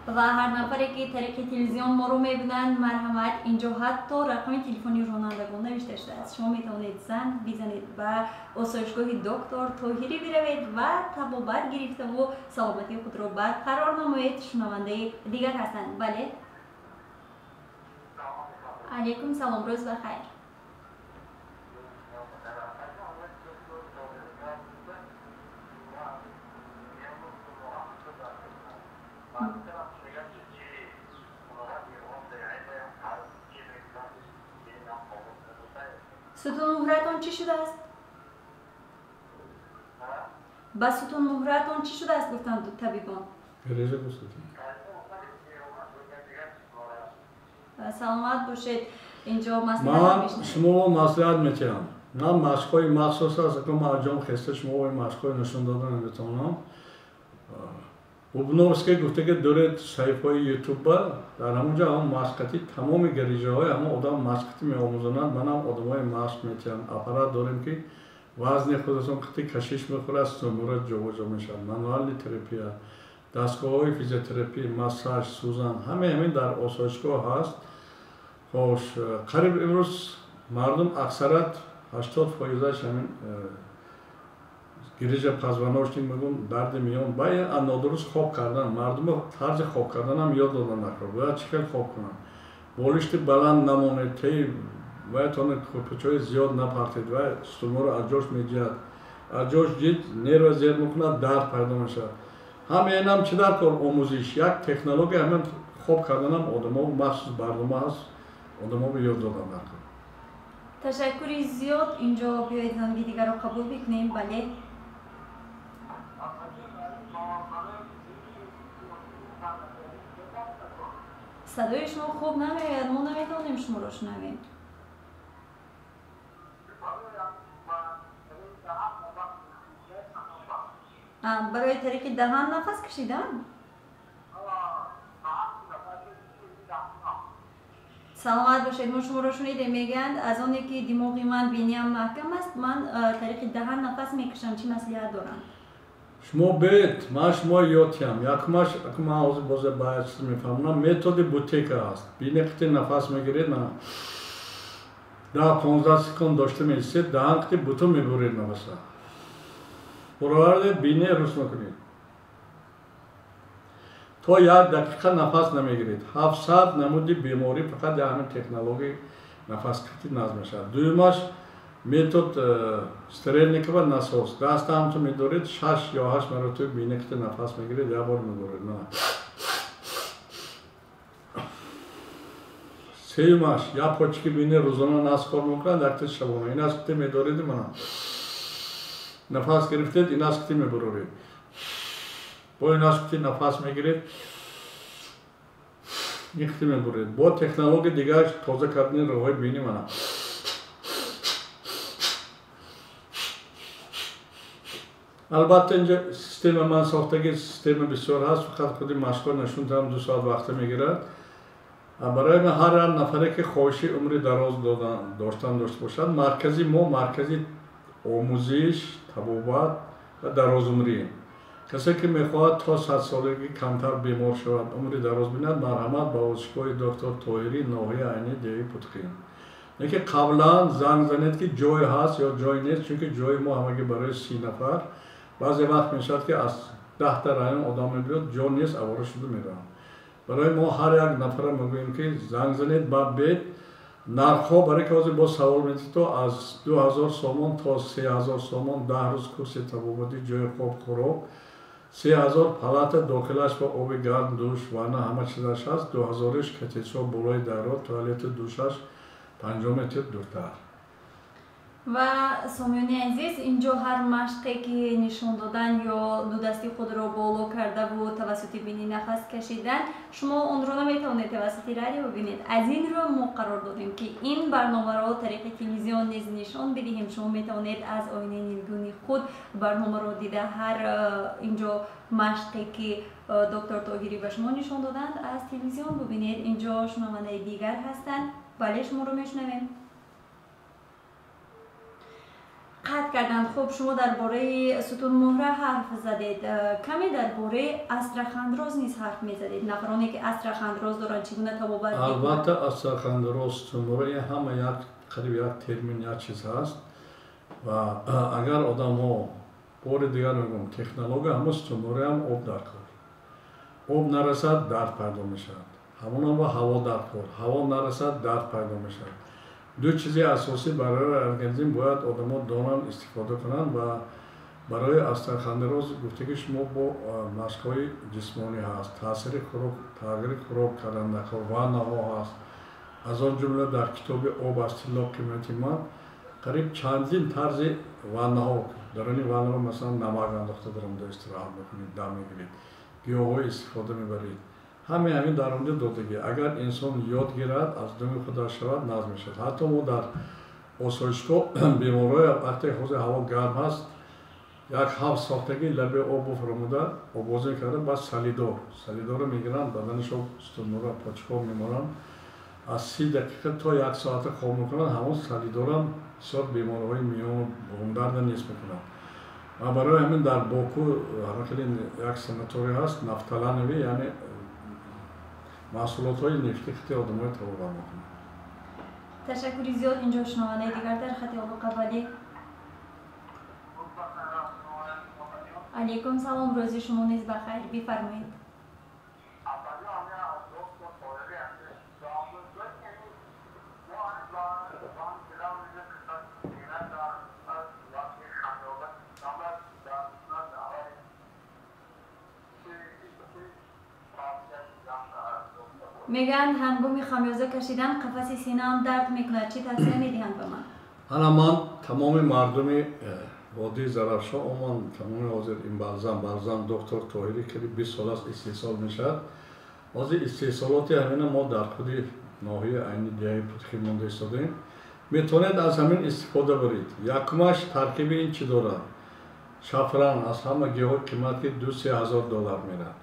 Ва ҳар нафаре ки тариқи телевизион моро мебинанд, марҳамат, инҷо ҳатто рақами телефони ронандагон навишта шудааст. Шумо метавонед занг бизанед, ба осоишгоҳи доктор Тоҳирӣ биравед ва табобат гирифтаву саломатии худро барқарор намоед. Шунавандаи дигар ҳастанд. Бале. Алейкум салом, рӯз ба хайр. Сутунмуҳратон чӣ шудааст? Ба сутунмуҳратон чӣ шудааст, гуфтанд табибон. Саломат бошед. Инҷо ман шумо маслиҳат метиҳам. Ман машқҳои махсус аст, ки ман анҷом хеста шумо машқҳои нишон дода наметавонам. Бубновский гуфта ки доред саҳифаҳои ютуба, дар ҳамон ҷо ҳамон машқати тамоми гарижаҳои ҳамон одам машқати меомӯзонанд. Манам одамои машқ метиҳам. Аппарат дорем ки вазни худатон қити кашиш мехӯрад, сумура ҷобаҷо мешавад. Мануални терапия, дастгоҳҳои физиотерапия, массаж, сӯзан, ҳамаи ҳамин дар осоишгоҳ ҳаст. Хош, қариб имрӯз мардум аксарат 80%-аш ҳамин гирижа позвоночник мегӯм, дарди миён, ба нодуруст хоб кардан. Мардумо тарзи хоб карданам ёд додан накор. Бояд чӣ хел хоб кунанд? Болишти баланд намонед, теи бояд он курпачҳои зиёд напартед, ва сутунморо аз ҷош меҷиҳад. Аз ҷош ҷид, нерва зер мекунад, дард пайдо мешавад. Ҳамаи инам чӣ дар кор? Омӯзиш, як технология ҳамин хоб карданам одамо махсус барнома ҳаст, одамо ёд додан дар кор. Ташаккури зиёд. Инҷо биёед занги дигарро қабул бикунем. Бале. Садои шумо хуб намеояд, мо наметавонем шуморо шунавем. Барои тариқи даҳан нафас кашидан? Саломат бошед, мо шуморо шунидем. Мегӯянд аз оне ки димоғи ман биниам маҳкам аст, ман тариқи даҳан нафас мекашам. Чӣ маслиҳат дорам? Шумо бед, ман шумо ёдтиҳам. Якумаш, ман ҳозир боз ба як чиз мефаҳмонам. Методи бутека аст. Бини қити нафас мегиред, мана 10-15 секунд дошта меистед, даҳан қити бутун мебуред нафаса. Буровардед, бинӣ рус мекунед. То як дақиқа нафас намегиред. 700 намуди беморӣ фақат як ҳамин технологияи нафаскати назм мешавад. Дуюмаш метод Стрельникова насос. Даста ҳамчун медоред, 6 ё 8 маротиба бинӣ қити нафас мегиред, як бор мебуред. Сеюмаш як почки бинӣ рӯзона нас кор мекунад, якта шабона. Ин аз қити медоред, мана нафас гирифтед, ин аз қити мебуроред. Бо ин аз қити нафас мегиред, ин қити мебуред. Бо технология дигар тоза кардани роҳҳои бинӣ, мана албатта инҷа система ман сохтаги система бисёр ҳаст, фақат худи машқҳо нишон там 2 соат вақта мегирад. Барои ман ҳар як нафаре ки хоҳиши умри дароз доштан дошта бошад, маркази мо маркази омӯзиш, табобат ва дарозумрӣ. Касе ки мехоҳад то 100 солагӣ камтар бемор шавад, умри дароз бинад, марҳамат ба озишгоҳи доктор Тоҳирӣ, ноҳияи Айнӣ, деҳаи Путқин. Лекин қаблан занг занед ки ҷой ҳаст ё ҷой нест, чунки ҷои мо ҳамагӣ барои 30 нафар. Баъзе вақт мешавад ки аз 10 район одам мебиёд, ҷо нест, авора шуда мераванд. Барои мо ҳар як нафара мегӯем ки занг занед, баъд бед. Нархҳо барои ки ҳозир боз савол медиҳед, то аз 2000 сомон то 3000 сомон 10 рӯз курси табобатӣ, ҷои хоб, хӯрок, 3000 палата дохилаш бо оби гарм, душ, ванна, ҳама чизаш ҳаст. 2000-иш катечо болои даро, туалету душаш 50 метр дуртар. Ва сомиёни азиз, инҷо ҳар машқе ки нишон додан ё ду дасти худро боло кардаву тавассути бинӣ нафас кашидан, шумо онро наметавонед тавассути радио бибинед. Аз ин рӯ мо қарор додем ки ин барномаро тариқи телевизион низ нишон бидиҳем. Шумо метавонед аз оинаи нилгуни худ барномаро дида, ҳар инҷо машқе ки доктор Тоҳирӣ ба шумо нишон доданд аз телевизион бибинед. Инҷо шунавандаи дигар ҳастанд. Бале, шуморо мешунавем. Қатъ карданд. Хуб, шумо дар бораи сутунмуҳра ҳарф задед, каме дар бораи астрахандроз низ ҳарф мезадед. Нафароне ки астрахандроз доранд чӣ гуна табобат? Албатта астрахандроз, сутунмуҳра ин ҳама як қариб як термин, як чиз ҳаст. Ва агар одамҳо, бори дигар мегӯям, технология ҳама сутунмуҳраам об дар кор. Об нарасад, дард пайдо мешавад. Ҳамонам ба ҳаво дар кор. Ҳаво нарасад, дард пайдо мешавад. Ду чизи асосӣ барои организм бояд одамо донанд, истифода кунанд. Ва барои астрахандроз гуфта ки шумо бо машқҳои ҷисмонӣ ҳаст, таъсири хӯрок, тағйири хӯрок кардан дар кор, ваннаҳо ҳаст. Аз он ҷумла дар китоби об аз тилло қимати ман қариб чандин тарзи ваннаҳо. Дар ини ваннаҳо масалан намак андохта дар онҷо истироҳат мекунед, дам мегиред, гиёҳҳо истифода мебаред. Ҳамаи ҳамин дар онҷо додагӣ. Агар инсон ёд гирад, аз думи худаш шавад, назм мешавад. Ҳатто мо дар осоишгоҳ беморҳоя вақте ҳозир ҳаво гарм ҳаст, як ҳавз сохтагӣ лаби об фуромуда обозӣ карда, баъд салидор, салидорро мегиранд, баданашо сутунмуҳра почкҳо меморанд, аз 30 дақиқа то 1 соата хоб мекунанд. Ҳамон салидорам бисёр бемориҳои миёну буғумдарда нест мекунанд. Ва барои ҳамин дар Боку ҳама хеле як санаторий ҳаст, нафталанови, яъне маҳсулотҳои нефтӣ хити одамои табобат мекунанд. Ташаккури зиёд. Инҷо шунавандаи дигар дар хати алоқа. Бале, алейкум салом, рӯзи шумо низ ба хайр, бифармоед. Мегӯянд ҳангоми хамёза кашидан қафаси синаам дард мекунад. Чӣ тавсия медиҳанд ба ман? Ана ман тамоми мардуми водии Зарафшон, умуман тамоми ҳозир ин балзам доктор Тоҳирӣ ки 20 сол аст истеҳсол мешавад. Ҳозир истеҳсолоти ҳамина мо дар худи ноҳияи Айнӣ, деҳаи Путхӣ монда истодаем. Метавонед аз ҳамин истифода баред. Якумаш таркиби ин чӣ дорад? Шафран аз ҳама гиёҳи қимат ки 2-3 ҳазор доллар мерад,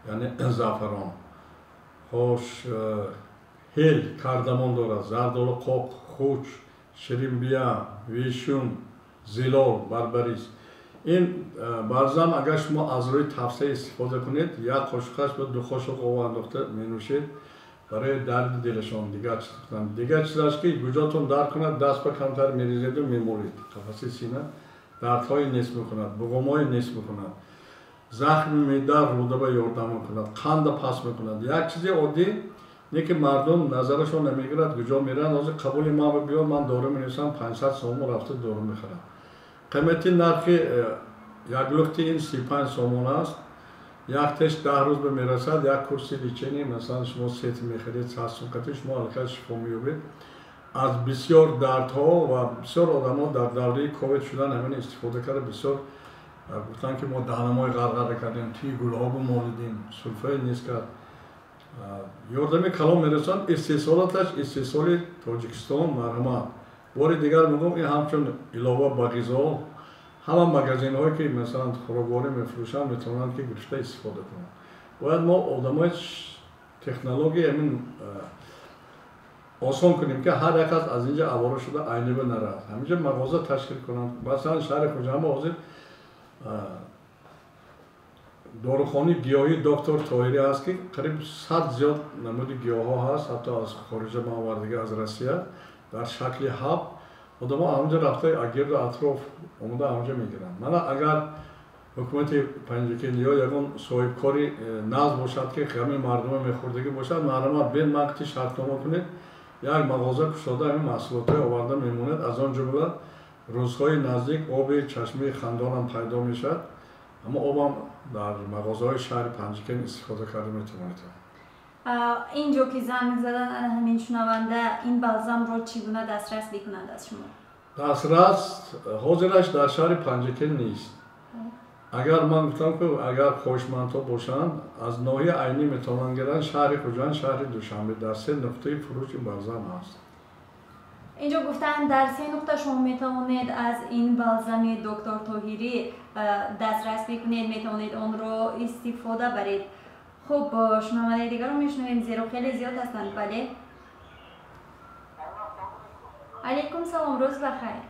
яъне зафарон. Хош, ҳел, кардамон дорад, зардолу, қоқ, хуч, ширинбия, вишун, зилол, барбарис. Ин балзам агар шумо аз рӯи тавсия истифода кунед, як қошуқаш ба 2 қошуқ об андохта менӯшед, барои дарди дилашон дигар чиз кунанд. Дигар чизаш ки гуҷотон дард кунад, даст ба камтар мерезеду мемолед. Қафаси сина дардҳои нест мекунад, буғумҳои нест мекунад, захми меъда, рӯда ба ёрдам мекунад, қанда паст мекунад. Як чизи оддӣ не ки мардум назарашон намегирад, куҷо мераванд. Ҳозир қабули ман биё, ман дору менависам, 500 сомон рафта дору мехарам. Қимати нархи як лухти ин 35 сомон аст. Як теш 10 рӯз ба мерасад, як курси лечения, масалан шумо сет мехаред, 100 сом қати шумо аллакай шифо меёбед. Аз бисёр дардҳо ва бисёр одамо дар давраи ковид шудан ҳамин истифода карда, бисёр гуфтанд ки мо даҳнамои ғарғара кардем, тӯи гулҳо бимолидем, сулфаи нест кард. Ёрдами калон мерасонад. Истеҳсолоташ истеҳсоли Тоҷикистон, марҳамат. Бори дигар мегӯям, ин ҳамчун илова ба ғизо ҳама магазинҳое ки масалан хӯрокворӣ мефурӯшанд метавонанд ки гирифта истифода кунанд. Бояд мо одамои технология ҳамин осон кунем ки ҳар як кас аз инҷа авора шуда айниба наравад, ҳаминҷа мағоза ташкил кунанд. Масалан шаҳри Хуҷанд ҳозир дорухонаи гиёҳии доктор Тоҳирӣ ҳаст ки қариб 100 зиёд намуди гиёҳҳо ҳаст, ҳатто аз хориҷа ма овардага, аз Россия дар шакли ҳаб. Одамо ҳаминҷа рафта гирду атроф омода ҳаминҷа мегиранд. Мана агар ҳукумати Панҷакент ё ягон соҳибкори нағз бошад ки ҳамин мардума мехӯрдагӣ бошад, марҳамат бен вақти шартнома кунед, як мағоза кушода ҳамин маҳсулотҳое оварда мемонед. Аз он ҷумла рӯзҳои наздик оби чашмаи хандонам пайдо мешавад, аммо обам дар мағозаҳои шаҳри Панҷакент истифода карда метавонед. Инҷо ки занг задан ана ҳамин шунаванда, ин балзамро чӣ гуна дастрас мекунанд аз шумо? Дастрас ҳозираш дар шаҳри Панҷакент нест. Агар ман гуфтам ки агар хоҳишмандҳо бошанд, аз ноҳияи Айнӣ метавонанд гиранд, шаҳри Хуҷанд, шаҳри Душанбе дар 3 нуқтаи фурӯши балзам ҳаст. Инҷо гуфтанд дар 3 нуқта шумо метавонед аз ин балзами доктор Тоҳирӣ дастрас бикунед, метавонед онро истифода баред. Хуб, шунавандаи дигарро мешунавем, зеро хеле зиёд ҳастанд. Бале, алайкум салом, рӯз бахайр,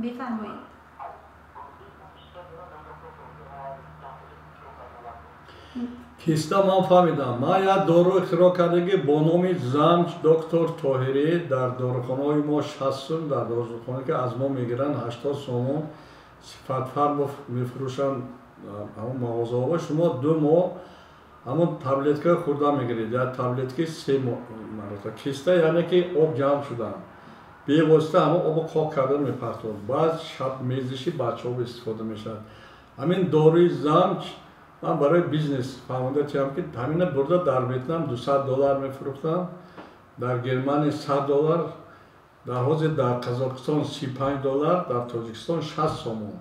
бифармоед. Киста ман фаҳмидам. Ман як дору ихтироъ кардагӣ бо номи Замч доктор Тоҳирӣ. Дар дорухонаҳои мо 60 сум, дар дорухонае ки аз мо мегиранд 80 сомон сифатфар мефурӯшанд ҳамон мағозаҳо. Шумо 2 моҳ ҳамон таблеткаи хӯрда мегиред, як таблетки 3 маротиба. Киста яъне ки об ҷамъ шудан, бевосита ҳамон обо қоқ карда мепартод. Баъд шаб мезиши бачаҳо истифода мешавад. Ҳамин доруи Замч ман барои бизнес фаҳмонда тиям ки ҳамина бурда дар Ветнам $200 мефурӯхтам, дар Германия $100, дар ҳозир дар Қазоқистон $35, дар Тоҷикистон 60 сомон.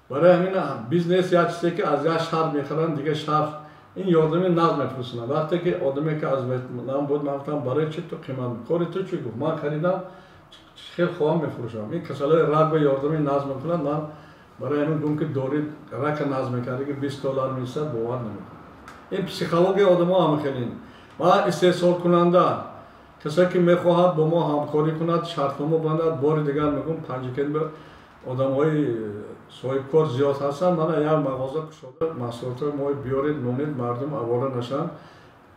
Барои ҳамин бизнес як чизе ки аз як шаҳр мехаранд, дигар шаҳр ин ёрдами нағз мефурӯсонад. Вақте ки одаме ки аз Ветнам буд, ман гуфтам барои чи ту қимат кори ту чӣ? Гуфт ман харидам, хел хоҳам мефурӯшам. Ин касалои рак ба ёрдами нағз мекунад. Ман барои ҳамин гум ки дори рака нағз мекард, ки $20 меистад, бовар намекунад. Ин психологияи одамо ҳама хелин. Ва истеҳсолкунанда касе ки мехоҳад бо мо ҳамкорӣ кунад, шартнома бандад. Бори дигар мегӯм, Панҷакент ба одамҳои соҳибкор зиёд ҳастанд. Мана як мағоза кушода маҳсулотҳои мо биёред, монед, мардум авора нашанд.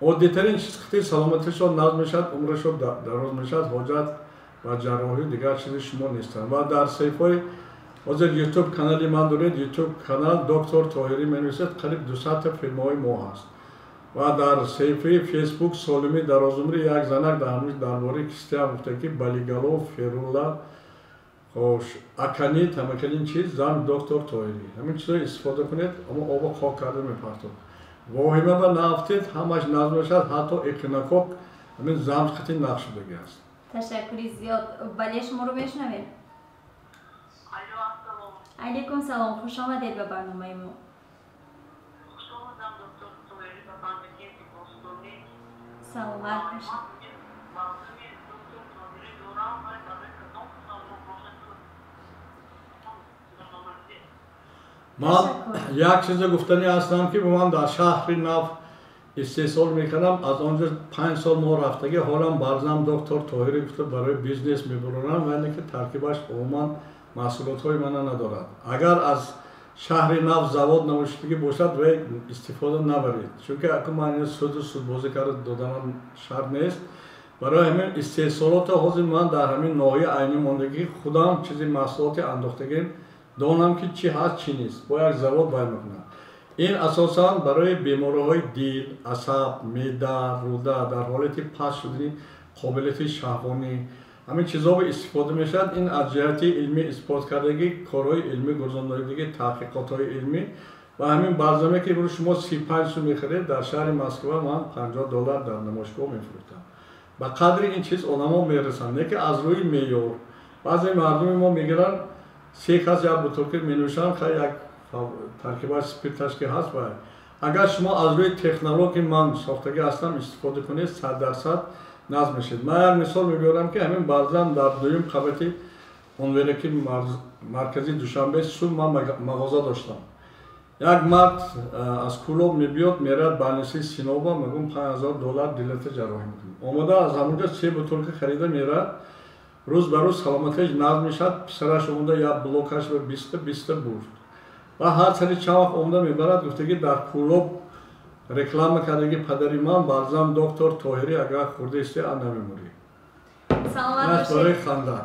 Оддитарин чиз хити саломатишон нағз мешавад, умрашон дароз мешавад, ҳоҷат ва ҷарроҳӣ дигар чизи шумо нестанд. Ва дар саҳифаҳои ҳозир YouTube канали ман доред, YouTube канал доктор Тоҳирӣ менависед, қариб 200 та филмҳои мо ҳаст. Ва дар саҳифаи Facebook Солимӣ дарозумрӣ як занак дар бораи кистиам гуфта ки балигалов, ферула, хош, аканит, ҳамакалин чиз, зан доктор Тоҳирӣ. Ҳамин чизҳо истифода кунед, аммо обо хок карда мепартод. Воҳима ба наафтед, ҳамаш назм мешавад, ҳатто экинокок ҳамин замч қити нақш шудагӣ аст. Ташаккури зиёд. Бале, шуморо мешунавем. Алейкум салом, хуш омадед ба барномаи мо. Хуш омадам, доктор Тоҳирӣ, ба Панҷакенти бостонӣ. Саломат бошед. Мавзӯи доктор Тоҳирӣ дорам ва барои кадом савол бошад? Ман як чизе гуфтанӣ ҳастам ки ман дар шаҳри нав истеҳсол мекардам, аз он ҷо 5 сол мо рафтагӣ, ҳолам балзам доктор Тоҳирӣ гуфта барои бизнес мебурам, вале ки таркибаш умуман маҳсулотҳои мана надорад. Агар аз шаҳри нав завод навоштагӣ бошад, вай истифода набаред, чунки аку ман суду судбозӣ карда доданам шарт нест. Барои ҳамин истеҳсолото ҳозир ман дар ҳамин ноҳия айнӣ мондагӣ худам чизи маҳсулоти андохтагим, донам ки чӣ ҳаст, чӣ нест. Бо як завод бай мекунам. Ин асосан барои бемориҳои дил, асаб, меъда, рӯда, дар ҳолати паст шудани қобилияти шаҳвонӣ ҳамин чизҳо истифода мешавад. Ин аз ҷиҳати илмӣ исбот кардагӣ, корҳои илмӣ гузарондагӣ, таҳқиқотҳои илмӣ. Ва ҳамин балзаме ки имрӯз шумо 35 сум мехаред, дар шаҳри Москва ман $50 дар намоишгоҳ мефурӯхтам. Ба қадри ин чиз одамо мерасанд, не ки аз рӯи меъёр. Баъзе мардуми мо мегиранд, се кас як бутылка менӯшанд, хай як таркибаш спирташ ки ҳаст. Ва агар шумо аз рӯи технологияи ман сохтагӣ ҳастам истифода кунед, 100% назм мешед. Ман як мисол мебиёрам, ки ҳамин балзам дар дуюм қабати унвераки маркази Душанбе сум ман мағоза доштам. Як мард аз Кӯлоб мебиёд, мерад больницаи Синоба, мегӯм $5000 дилата ҷарроҳӣ мекунем. Омода аз ҳамонҷо се бутылка харида мерад, рӯз ба рӯз саломатиаш назм мешавад. Писараш омода як блокаш ба 20-20 бурд. Ва ҳар сари чанд вақт омода мебарад, гуфтаги дар Кӯлоб реклама кардаги падари ман балзам доктор Тоҳирӣ, агар хӯрда исте, ан намемурӣ. Саломат барои бошед. Ханда.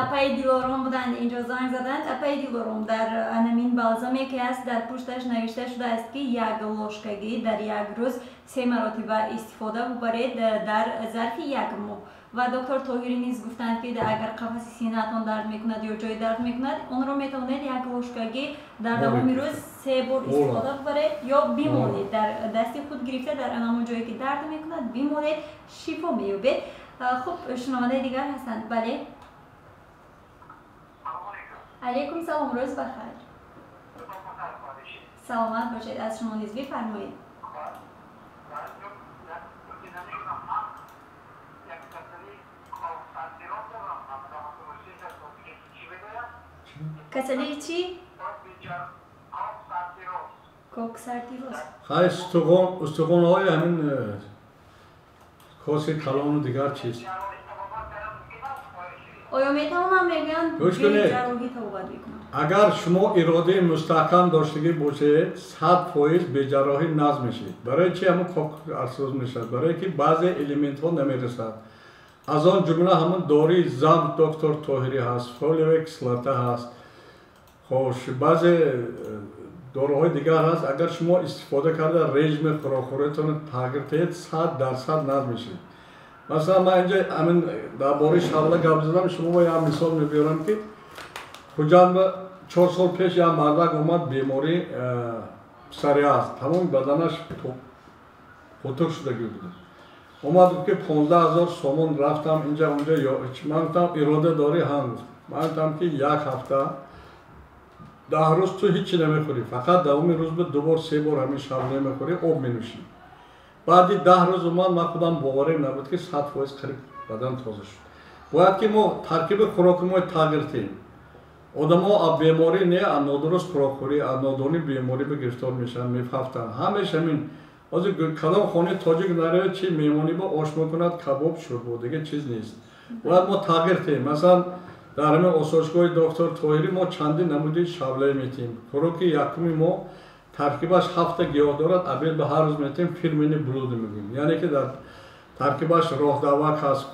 Апаи Дилором буданд, инҷо занг заданд. Апаи Дилором, дар анамин балзаме ки аст, дар пушташ навишта шудааст, ки як ложкагӣ дар як рӯз се маротиба истифода бубаред дар зарфи як моҳ. Ва доктор Тоҳирӣ низ гуфтанд, ки агар қафаси синаатон дард мекунад ё ҷои дард мекунад, онро метавонед як ложкагӣ дар давоми рӯз се бор истифода бубаред ё бимонед, дар дасти худ гирифта дар анамон ҷое ки дард мекунад бимонед, шифо меёбед. Хуб, шунавандаи дигар ҳастанд. Бале, алейкум салом, рӯз бахайр. Саломат бошед, аз шумо низ бифармоед. Касалии чӣ? Коксартироз. Хай, устухонҳои ҳамин коси калону дигар чиз. Оё метавонам, мегӯянд, Гӯш кунед. беҷарроҳӣ табобат мекунам? Агар шумо иродаи мустаҳкам доштагӣ бошед, 100% беҷарроҳӣ назм мешед. Барои чи ҳамун коксартироз мешавад? Барое ки баъзе элементҳо намерасад, аз он ҷумла ҳамун дории зам доктор Тоҳирӣ ҳаст, фолиевая кислота ҳаст, хош, баъзе доруҳои дигар ҳаст. Агар шумо истифода карда режими хӯрокхӯриятонро тағйир диҳед, 100% назм мешед. Масалан, ман инҷа ҳамин дар бораи шавла гап задам, шумо бо як мисол мебиёрам, ки Хуҷанд 4 сол пеш як мардак омад, беморӣ псориаз, тамоми баданаш хутук шудагӣ буд. Омад, гуфт, ки 15 000 сомон рафтам инҷа, унҷа. Ман гуфтам, ирода дорӣ? Ҳам, гуфт. Ман гуфтам, ки як ҳафта 10 рӯз ту ҳичи намехӯрӣ, фақат давоми рӯз ба ду бор, се бор ҳамин шавле мехӯрӣ, об менӯшӣ. Баъди 10 рӯз омад, ман худам боварем набуд, ки 100% қариб бадан тоза шуд. Бояд ки мо таркиби хӯроки мо тағйир диҳем. Одамо аз беморӣ не, аз нодуруст хӯрокхӯрӣ, аз нодонӣ беморӣ ба гирифтор мешаванд, мефафтанд. Ҳамеш ҳамин ҳозир кадом хонаи тоҷик наравед, чи меҳмонӣ ба ош мекунад, кабоб, шӯрбо, дигар чиз нест. Бояд мо тағйир диҳем. Масалан, дар ҳамин осоишгоҳи доктор Тоҳирӣ мо чандин намуди шавле метиҳем. Хӯроки якуми мо таркибаш ҳафта гиёҳ дорад, обед ба ҳар рӯз метиҳем, фирменный блюдо мегӯем, яъне ки дар таркибаш роҳдавак ҳаст,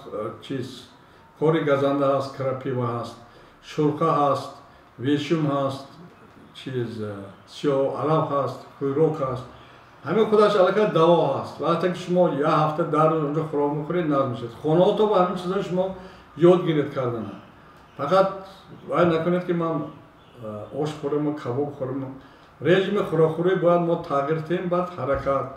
чиз, кори газанда ҳаст, крапива ҳаст, шурқа ҳаст, вешум ҳаст, чиз, сиёҳ алаф ҳаст, хӯрок ҳаст. Ҳамин худаш аллакай даво ҳаст. Вақте ки шумо як ҳафта 10 рӯз онҷо хӯрок мехӯред, назм мешавад. Хонаҳото ба ҳамин чизҳо шумо ёд гиред кардана. Фақат вай накунед, ки ман ош хӯрему кабоб хӯрему. Режими хӯрокхӯрӣ бояд мо тағйир диҳем, баъд ҳаракат.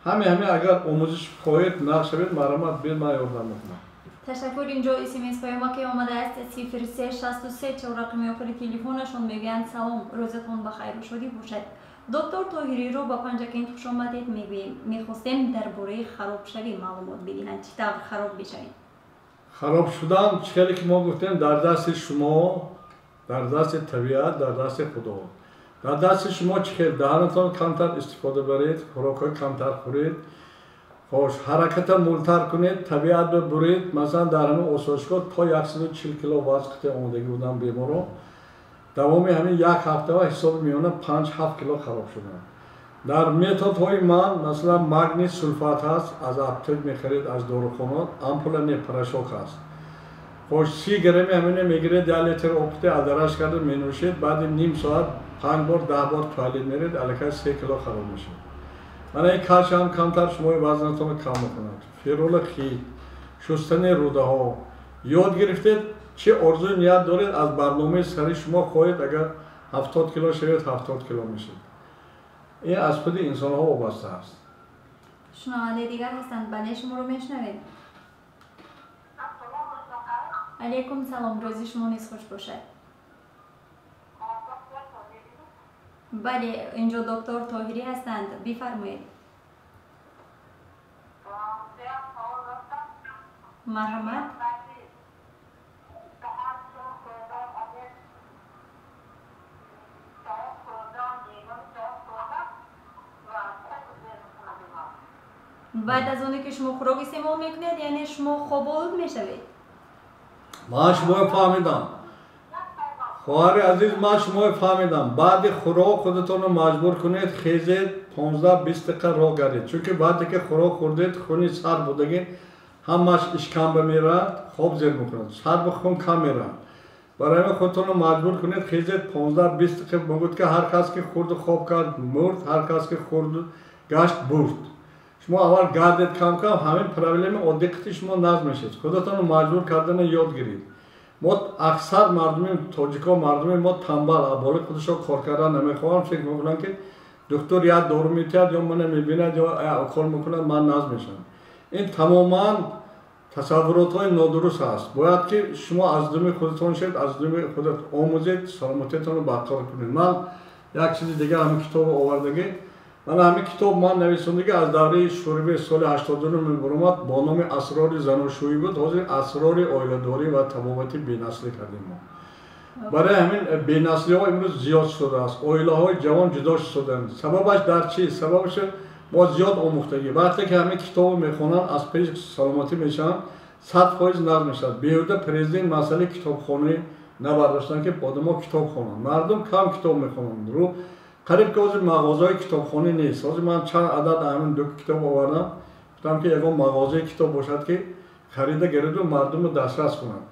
Ҳаме агар омӯзиш хоҳед, нақш шавед, марҳамат, биёед, ман ёрдам мекунам. Ташаккур. Инҷо смс паёмаке омадааст, 0363, чор рақами охири телефонашон. Мегӯянд: салом, рӯзатон ба хайру шодӣ бошад. Доктор Тоҳириро ба Панҷакент хушомадед мегӯем. Мехостем дар бораи харобшавӣ маълумот бидиҳанд, чӣ тавр хароб мешавем? Хароб шудан, чӣ хеле ки мо гуфтем, дар дасти шумо, дар дасти табиат, дар дасти Худо, дар дасти шумо. Чӣ хел? Даҳанатон камтар истифода баред, хӯрокҳои камтар хӯред, хош, ҳараката мултар кунед, табиат бибуред. Масалан, дар ҳамин осоишгоҳ то 140 кило вазн қитъи омодагӣ будам беморо, давоми ҳамин як ҳафта ва ҳисоби миёна 5-7 кило хароб шуданд. Дар методҳои ман, масалан, магний сулфат ҳаст, аз аптек мехаред, аз дорухона, ампула не, порошок ҳаст. Хош 30 грамми ҳамине мегиред, 1 литр обти адараш карда менӯшед, баъди ним соат 5 бор 10 бор туалет меред, аллакай 3 кило хароб мешавад. Мана ин калсий ҳам камтар шумои вазнатонро кам мекунад. Ферула хит, шустани рӯдаҳо. Ёд гирифтед, чӣ орзуи ният доред, аз барномаи сари шумо хоҳед, агар 70 кило шавед, 70 кило мешавед. Ин аз худи инсонҳо вобаста аст. Шунавандаи дигар ҳастанд. Бале, шуморо мешунавем. Алейкум салом, рӯзи шумо низ хуш бошад. Бале, инҷо доктор Тоҳирӣ ҳастанд. Бифармоед. Марҳамат. Баъд аз оне ки шумо хӯрок истеъмол мекунед, яъне шумо хоболуд мешавед? Ман шуморо фаҳмидам. Хоҳари азиз, ман шуморо фаҳмидам. Баъди хӯрок худатонро маҷбур кунед, хезед, 15-20 дақиқа роҳ гардед. Чунки баъде ки хӯрок хӯрдед, хуни сар будагӣ ҳамаш ишкамба меравад, хоб зер мекунад, сар ба хун кам меравад. Барои ҳамин худатонро маҷбур кунед, хезед, 15-20 дақиқа. Мегӯяд ки ҳар кас ки хӯрду хоб кард мурд, ҳар кас ки хӯрду гашт бурд. Шумо аввал гардед кам-кам, ҳамин проблеми оддӣ шумо назм мешавед. Худатонро маҷбур кардана ёд гиред. Мо аксар мардуми тоҷико, мардуми мо тамбал, болои худашон кор кардан намехоҳанд, фикр мекунанд ки доктор як дору метиҳад, ё мана мебинад, ё укол мекунад, ман назм мешавам. Ин тамоман тасаввуротҳои нодуруст аст. Бояд ки шумо аз думи худатон шавед, аз думи худат омӯзед, саломатиатонро барқарор кунед. Ман як чизи дигар ҳамин китобро овардагӣ. Ман ҳамин китоб ман нависондагӣ аз давраи шӯравӣ соли 89 мебаромад, бо номи Асрори заношӯӣ буд. Ҳозир Асрори оиладорӣ ва табобати бенаслӣ кардем мо. Барои ҳамин бенаслиҳо имрӯз зиёд шудааст, оилаҳои ҷавон ҷудо шудаанд. Сабабаш дар чӣ? Сабабаш мо зиёд омӯхтагӣ. Вақте ки ҳамин китобро мехонанд, аз пеши саломатӣ мешаванд, 100% назм мешавад. Беҳуда президент масъалаи китобхонӣ набардоштанд, ки одамо китоб хонанд. Мардум кам китоб мехонанд. Қариб ки ҳозир мағозаҳои китобхонӣ нест. Ҳозир ман чанд адад ҳамин ду китоб овардам, гуфтам ки ягон мағозаи китоб бошад, ки харида гириду мардумро дастрас кунанд.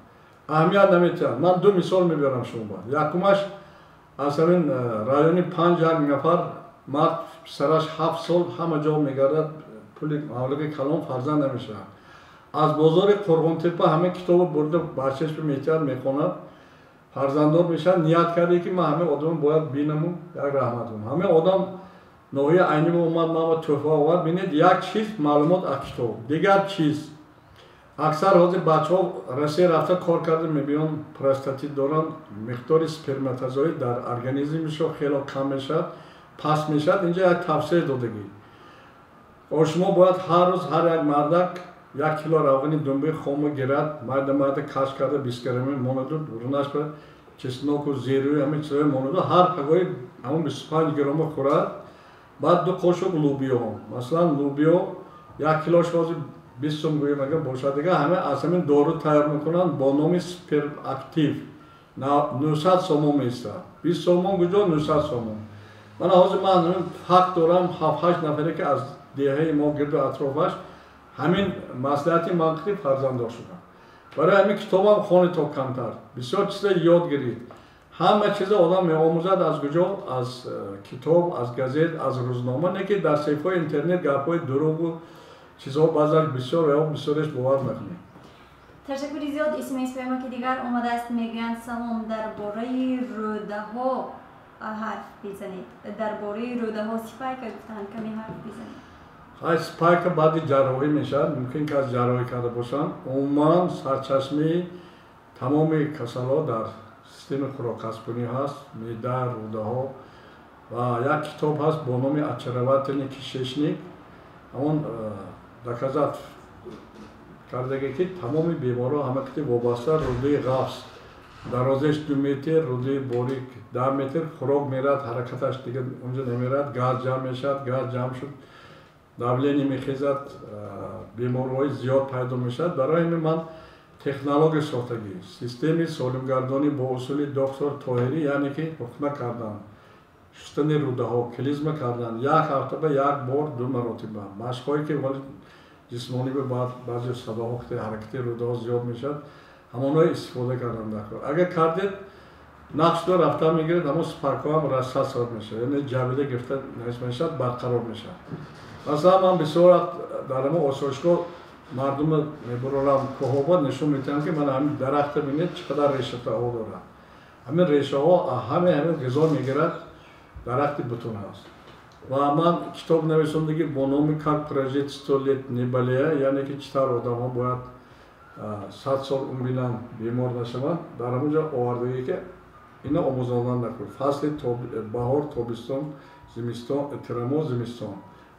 Аҳамият наметиҳанд. Ман ду мисол мебарам шумо ба. Якумаш аз ҳамин райони 5 як нафар мард, писараш 7 сол ҳама ҷо мегардад, пули маблағи калон, фарзанд намешавад. Аз бозори Қурғонтепа ҳамин китобро бурда бачааш метиҳад, мехонад, фарзанддор мешавад. Ният карде ки ман ҳамин одамро бояд бинаму як раҳмат кунам. Ҳамин одам ноҳияи Айниба омад, ман тӯҳфа овард. Бинед, як чиз маълумот аз китоб, дигар чиз аксар ҳозир бачаҳо Россия рафта кор карда мебиён, простатит доранд, миқдори сперматозоид дар организмшон хело кам мешавад, паст мешавад. Инҷа як тавсия додагӣ. Шумо бояд ҳар рӯз ҳар як мардак 1 кило равғани думбаи хома гирад, майда майда каш карда 20 грамми монаду, рунаш ба чесноку зерӯи ҳамин чизҳои монаду, ҳар пагоҳи ҳамон 25 грамма хӯрад. Баъд 2 қошуқ лубиё, масалан лубиё 1 килош ҳозир 20 сом гӯем агар бошад, дигар ҳама аз ҳамин дору тайёр мекунанд бо номи сперактив, 900 сомон меистад. 20 сомон куҷо, 900 сомон. Мана ҳозир ман факт дорам, 7-8 нафаре ки аз деҳаи мо гирду атрофаш ҳамин маслиҳати ман қити фарзанддор шудам. Барои ҳамин китобам хонед то камтар, бисёр чиза ёд гиред. Ҳама чиза одам меомӯзад аз куҷо? Аз китоб, аз газет, аз рӯзнома, не ки дар саҳифаҳои интернет гапҳои дурӯғу чизҳо баъзан бисёр ё бисёреш бовар накунед. Ташаккури зиёд. СМС паёмаки дигар омадааст, мегӯянд: салом, дар бораи рӯдаҳо ҳарф бизанед. Дар бораи рӯдаҳо спайка гуфтанд, каме ҳарф бизанед. Хай, спайка баъди ҷарроҳӣ мешавад, мумкин ки аз ҷарроҳӣ карда бошанд. Умуман сарчашмаи тамоми касалҳо дар системаи хӯроккасбкунӣ ҳаст, меъда, рӯдаҳо. Ва як китоб ҳаст бо номи Очаровательный кишечник. Ҳамон доказат кардагӣ ки тамоми беморҳо ҳама қити вобаста рӯдаи ғафс, дарозаш 2 метр, рӯдаи борик 10 метр, хӯрок мерад, ҳаракаташ дигар унҷо намерад, газ ҷамъ мешавад, газ ҷамъ шуд, давление мехезад, бемориҳои зиёд пайдо мешавад. Барои ҳамин ман технология сохтагӣ, системаи солимгардонӣ бо усули доктор Тоҳирӣ, яъне ки ҳукма кардан, Шустани рӯдаҳо, клизма кардан, як ҳафта ба як бор ду маротиба. Машқҳое ки вале ҷисмонӣ ба баъзе сабабҳо ҳаракати рӯдаҳо зиёд мешавад, ҳамонҳои истифода кардан дар кор. Агар кардед, нақшдо рафта мегиред, ҳамон спаркҳо ҳам рассасот мешавад, яъне ҷабида гирифта мешавад, барқарор мешавад. Масалан, ман бисёр вақт дар ҳамон осоишгоҳ мардумро мебурорам кӯҳобод, нишон медиҳам, ки ман ҳамин дарахта бинед, чӣ қадар решатаҳо дорад. Ҳамин решаҳо ҳамин ғизо мегирад, дарахти бутун ҳаст. Ва ман китоб нависондагӣ бо номи «Как прожить 100 лет не болея», яъне ки чӣ тавр одамҳо бояд 100 сол умр бинанд, бемор нашаванд. Дар ҳамон ҷо овардагӣ, ки ина омӯзондан накун. Фасли баҳор, тобистон, зимистон, тирамоҳ, зимистон.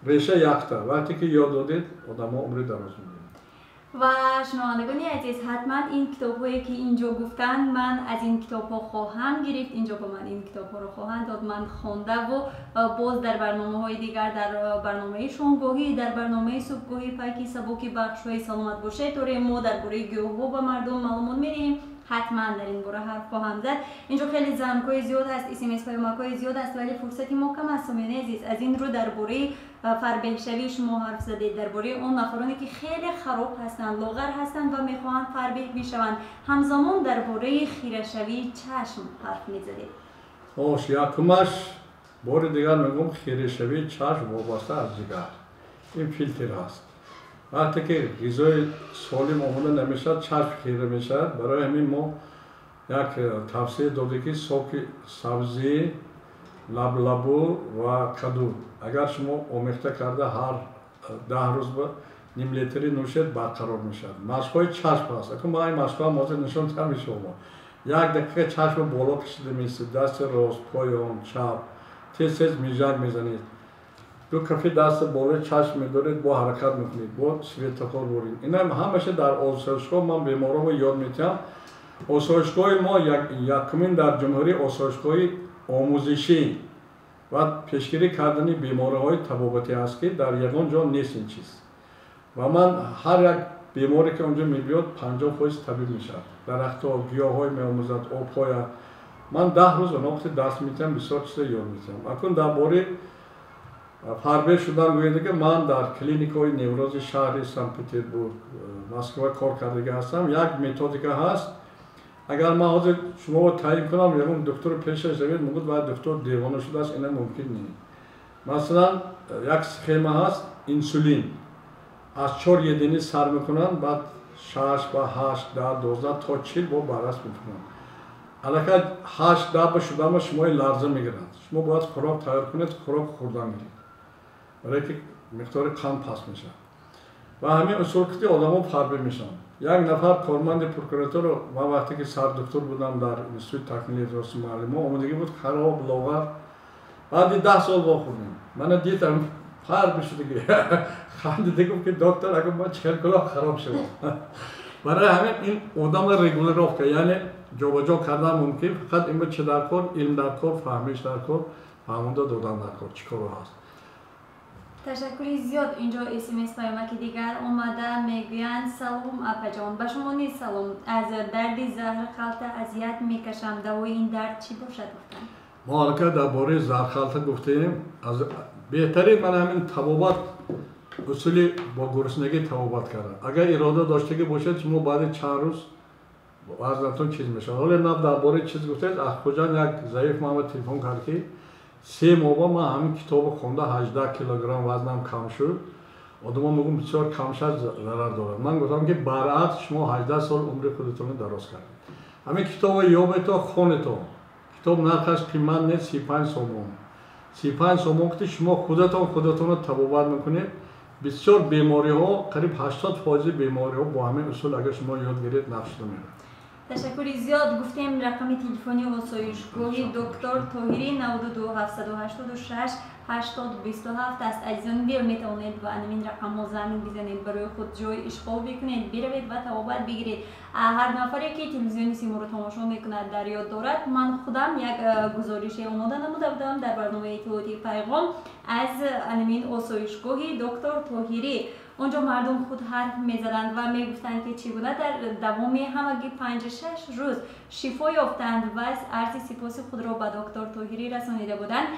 Реша якта. Вақте ки ёд додед, одамҳо умри дароз мебинанд. Ва шунавандагони азиз, ҳатман ин китобҳое ки инҷо гуфтанд, ман аз ин китобҳо хоҳам гирифт. Инҷо ба ман ин китобҳоро хоҳанд дод, ман хондаву боз дар барномаҳои дигар, дар барномаи шомгоҳӣ, дар барномаи субҳгоҳӣ пайки сабуки бахшҳои саломат бошед дорем, мо дар бораи гиёҳҳо ба мардум маълумот медиҳем, ҳатман дар ин бора ҳарф хоҳам зад. Инҷо хеле зангҳои зиёд ҳаст, смс паёмакҳои зиёд аст, вале фурсати мо кам аст. Сомиёни азиз, аз ин рӯ дар бораи фарбеҳшавии шумо ҳарф задед, дар бораи он нафароне ки хеле хароб ҳастанд, лоғар ҳастанд ва мехоҳанд фарбеҳ бишаванд, ҳамзамон дар бораи хирашавии чашм ҳарф мезадед. Хош, якумаш, бори дигар мегӯм, хирашавии чашм вобаста аз ҷигар, ин филтр ҳаст. Вақте ки ғизои солим омода намешавад, чашм хира мешавад. Барои ҳамин мо як тавсия додем, ки соки сабзӣ, лаблабу ва каду агар шумо омехта карда ҳар 10 рӯз ба ним литри нӯшед, барқарор мешавад. Машқҳои чашм ҳаст. Акун ман ин машқҳоам ҳозир нишон диҳам шумо. Як дақиқа чашмро боло кашида меистед, дасти рост, поён, чап, тез тез мижак мезанед, ду кафи даст болои чашм медоред, бо ҳаракат мекунед, бо светофор буред. Ина ҳамаша дар осоишгоҳ ман беморонро ёд медиҳам. Осоишгоҳи мо якумин дар ҷумҳурӣ осоишгоҳи омӯзишӣ ва пешгирӣ кардани бемориҳои табобатӣ аст, ки дар ягон ҷо нест ин чиз. Ва ман ҳар як беморе ки онҷо мебиёд, 50% табиб мешавад. Дарахтҳо, гиёҳҳое меомӯзад, обҳоя. Ман 10 рӯз онҳо вақти дарс медиҳам, бисёр чиза ёд медиҳам. Акун дар бораи фарбеҳ шудан гӯяде, ки ман дар клиникаҳои неврози шаҳри Санкт Петербург, Москва кор кардагӣ ҳастам. Як методика ҳаст. Агар ман ҳозир шуморо таъйин кунам, ягон духтур пешаш равед, мегӯяд, вай духтур девона шудааст, ина мумкин не. Масалан, як схема ҳаст: инсулин аз 4 единица сар мекунанд, баъд 6 ба 8, 10, 12 то 40 бо баррас мекунанд. Аллакай 8, 10 ба шудама шумои ларза мегирад, шумо бояд хӯрок тайёр кунед, хӯрок хӯрдан гиред, барое ки миқдори қанд паст мешавад. Ва ҳамин усул ки одамо фарбеҳ мешаванд. Як нафар корманди прокуратура, ман вақте ки сардухтур будам дар институти такмили роси муаллимо, омодагӣ буд, хароб, лоғар. Баъди 10 сол вохӯрдем, мана дидам, фарбеҳ шудагӣ, хандида гуфт, ки доктор, агар ман чиқар кулоҳ хароб шавам. Барои ҳамин ин одамро регулировка, яъне ҷобаҷо кардан мумкин. Фақат ин чи дар кор? Илм дар кор, фаҳмиш дар кор, фаҳмонда додан дар кор, чӣ коро ҳаст. Ташаккури зиёд. Инҷо смс паёмаки дигар омада, мегӯянд: салом, апаҷон. Ба шумо низ салом. Аз дарди заҳрхалта азият мекашам, давои ин дард чӣ бошад, гуфтанд. Мо аллакай дар бораи заҳрхалта гуфтем. Аз беҳтарин ман ҳамин табобат, усули бо гуруснагӣ табобат кардан. Агар ирода доштагӣ бошед, шумо баъди чанд рӯз вазнатон чиз мешавад. Ҳоле нав дар бораи чиз гуфтед, аз Хуҷанд як заиф ман телефон кард, ки 3 моҳ ман ҳамин китобро хонда, 18 килограмм вазнам кам шуд. Одамо мегӯн, бисёр кам шуд, зарар дорад. Ман гуфтам, ки баръакс, шумо 18 сол умри худатонро дароз кардед. Ҳамин китобро ёбето, хонето. Китоб нархаш қимат нест, 35 сомон. 35 сомон ки шумо худатон худатонро табобат мекунед. Бисёр бемориҳо, қариб 80% бемориҳо бо ҳамин усул агар шумо ёд гиред, наф шуда меравад. Ташаккури зиёд. Гуфтем, рақами телефони осоишгоҳи доктор Тоҳирӣ 92 786 80 27 аст. Азизони дил, метавонед ба ҳамин рақамҳо занг бизанед, барои худ ҷой ишғол бикунед, биравед ва табобат бигиред. Ҳар нафаре ки телевизиони Симоро тамошо мекунад, дар ёд дорад, ман худам як гузорише омода намуда будам дар барномаи иттилоотии Пайғом аз ҳамин осоишгоҳи доктор Тоҳирӣ. Онҷо мардум худ ҳарф мезаданд ва мегуфтанд, ки чӣ гуна дар давоми ҳамагӣ 5-6 рӯз шифо ёфтанд ва арзи сипоси худро ба доктор Тоҳирӣ расонида буданд.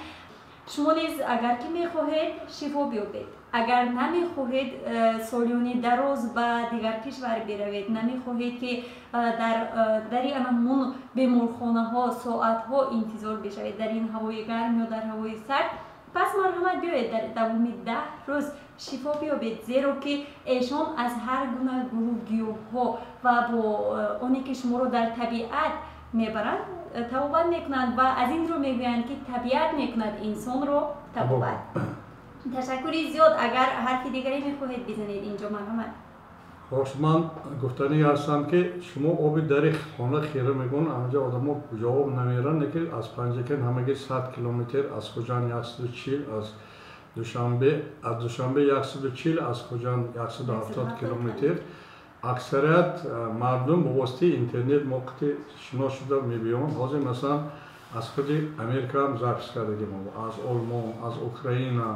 Шумо низ агар ки мехоҳед шифо биёбед, агар намехоҳед солёни дароз ба дигар кишвар биравед, намехоҳед ки дар дари анамун беморхонаҳо соатҳо интизор бишавед дар ин ҳавои гарм ё дар ҳавои сард, пас марҳамат, биёед, дар давоми 10 рӯз шифо биёбед, зеро ки эшон аз ҳар гуна гулу гиёҳҳо ва бо оне ки шуморо дар табиат мебаранд, табобат мекунанд ва аз ин рӯ мегӯянд, ки табиат мекунад инсонро табобат. Ташаккури зиёд. Агар ҳарфи дигаре мехоҳед бизанед, инҷо марҳамат. Хош, ман гуфтанӣ ҳастам, ки шумо оби дари хона хира мегӯн, анҷа одамо ҷавоб намеранд, лекин аз Панҷакент ҳамагӣ 100 километр, аз Хуҷанд 140, аз Душанбе 140, аз Хуҷанд 170 километр. Аксарият мардум бо воситаи интернет мо қити шинос шуда мебиёнд. Ҳозир, масалан, аз худи Америкаам запись кардагим, аз Олмон, аз Украина.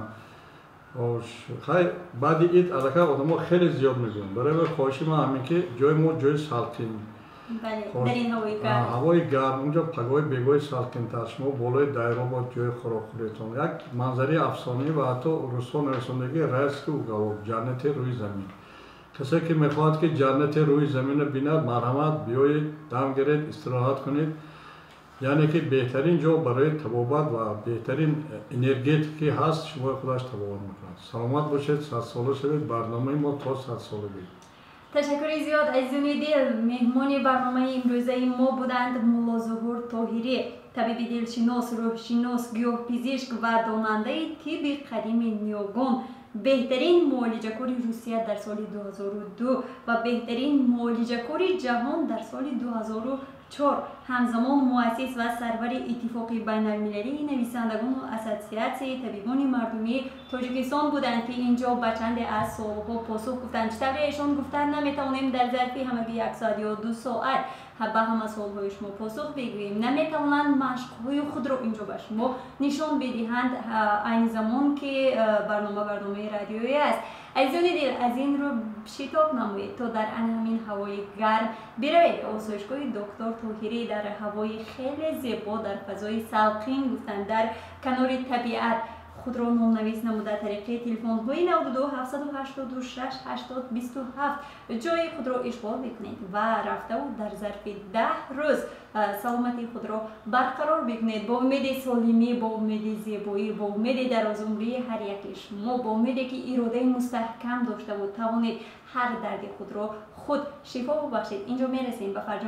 Хай, баъди ид аллакай одамо хеле зиёд мегӯянд. Барои хоҳиши ман ҳамин, ки ҷои мо ҷои салқин, ҳавои гарм, унҷо пагоҳи бегоҳи салқинтар, шумо болои дайробо ҷои хӯрокхӯриятон, як манзараи афсонавӣ ва ҳатто русҳо нарасондагӣ, райский уголок, ҷаннати рӯи замин. Касе ки мехоҳад, ки ҷаннати рӯи заминро бинад, марҳамат, биёед, дам гиред, истироҳат кунед. Яъне ки беҳтарин ҷо барои табобат ва беҳтарин энергетике ҳаст, шумо худаш табобат мекунад. Саломат бошед, садсола шавед. Барномаи мо то садсолагӣ. Ташаккури зиёд, азизони дил. Меҳмони барномаи имрӯзаи мо буданд Муллозуҳур Тоҳирӣ, табиби дилшинос, рӯҳшинос, гиёҳпизишк ва донандаи тибби қадими ниёгон, беҳтарин муолиҷакори Русия дар соли 2002 ва беҳтарин муолиҷакори ҷаҳон дар соли 2004, ҳамзамон муассис ва сарвари Иттифоқи байналмилалии нависандагону Ассотсиатсияи табибони мардумии Тоҷикистон буданд, ки ин ҷо ба чанде аз суолҳо посух гуфтанд. Чӣ тавре эшон гуфтанд, наметавонем дар зарфи ҳамагӣ як соат ё 2 соат ба ҳама суолҳои шумо посух бигӯем. Наметавонанд машқҳои худро инҷо ба шумо нишон бидиҳанд, айни замон ки барнома барномаи радиоӣ аст. Азизони дил, аз ин рӯ шитоб намоед, то дар ана ҳамин ҳавои гарм биравед ба осоишгоҳи доктор Тоҳирӣ, дар ҳавои хеле зебо, дар фазои салқин гуфтанд, дар канори табиат худро номнавис намуда, тариқи телефонҳои 92 786 80 27 ҷои худро ишғол бикунед ва рафтаву дар зарфи 10 рӯз саломатии худро барқарор бикунед. Бо умеди солимӣ, бо умеди зебоӣ, бо умеди дарозумрии ҳар яки шумо, бо умеде ки иродаи мустаҳкам доштаву тавонед ҳар дарди худро худ шифо бубахшед, инҷо мерасем ба фарҷом.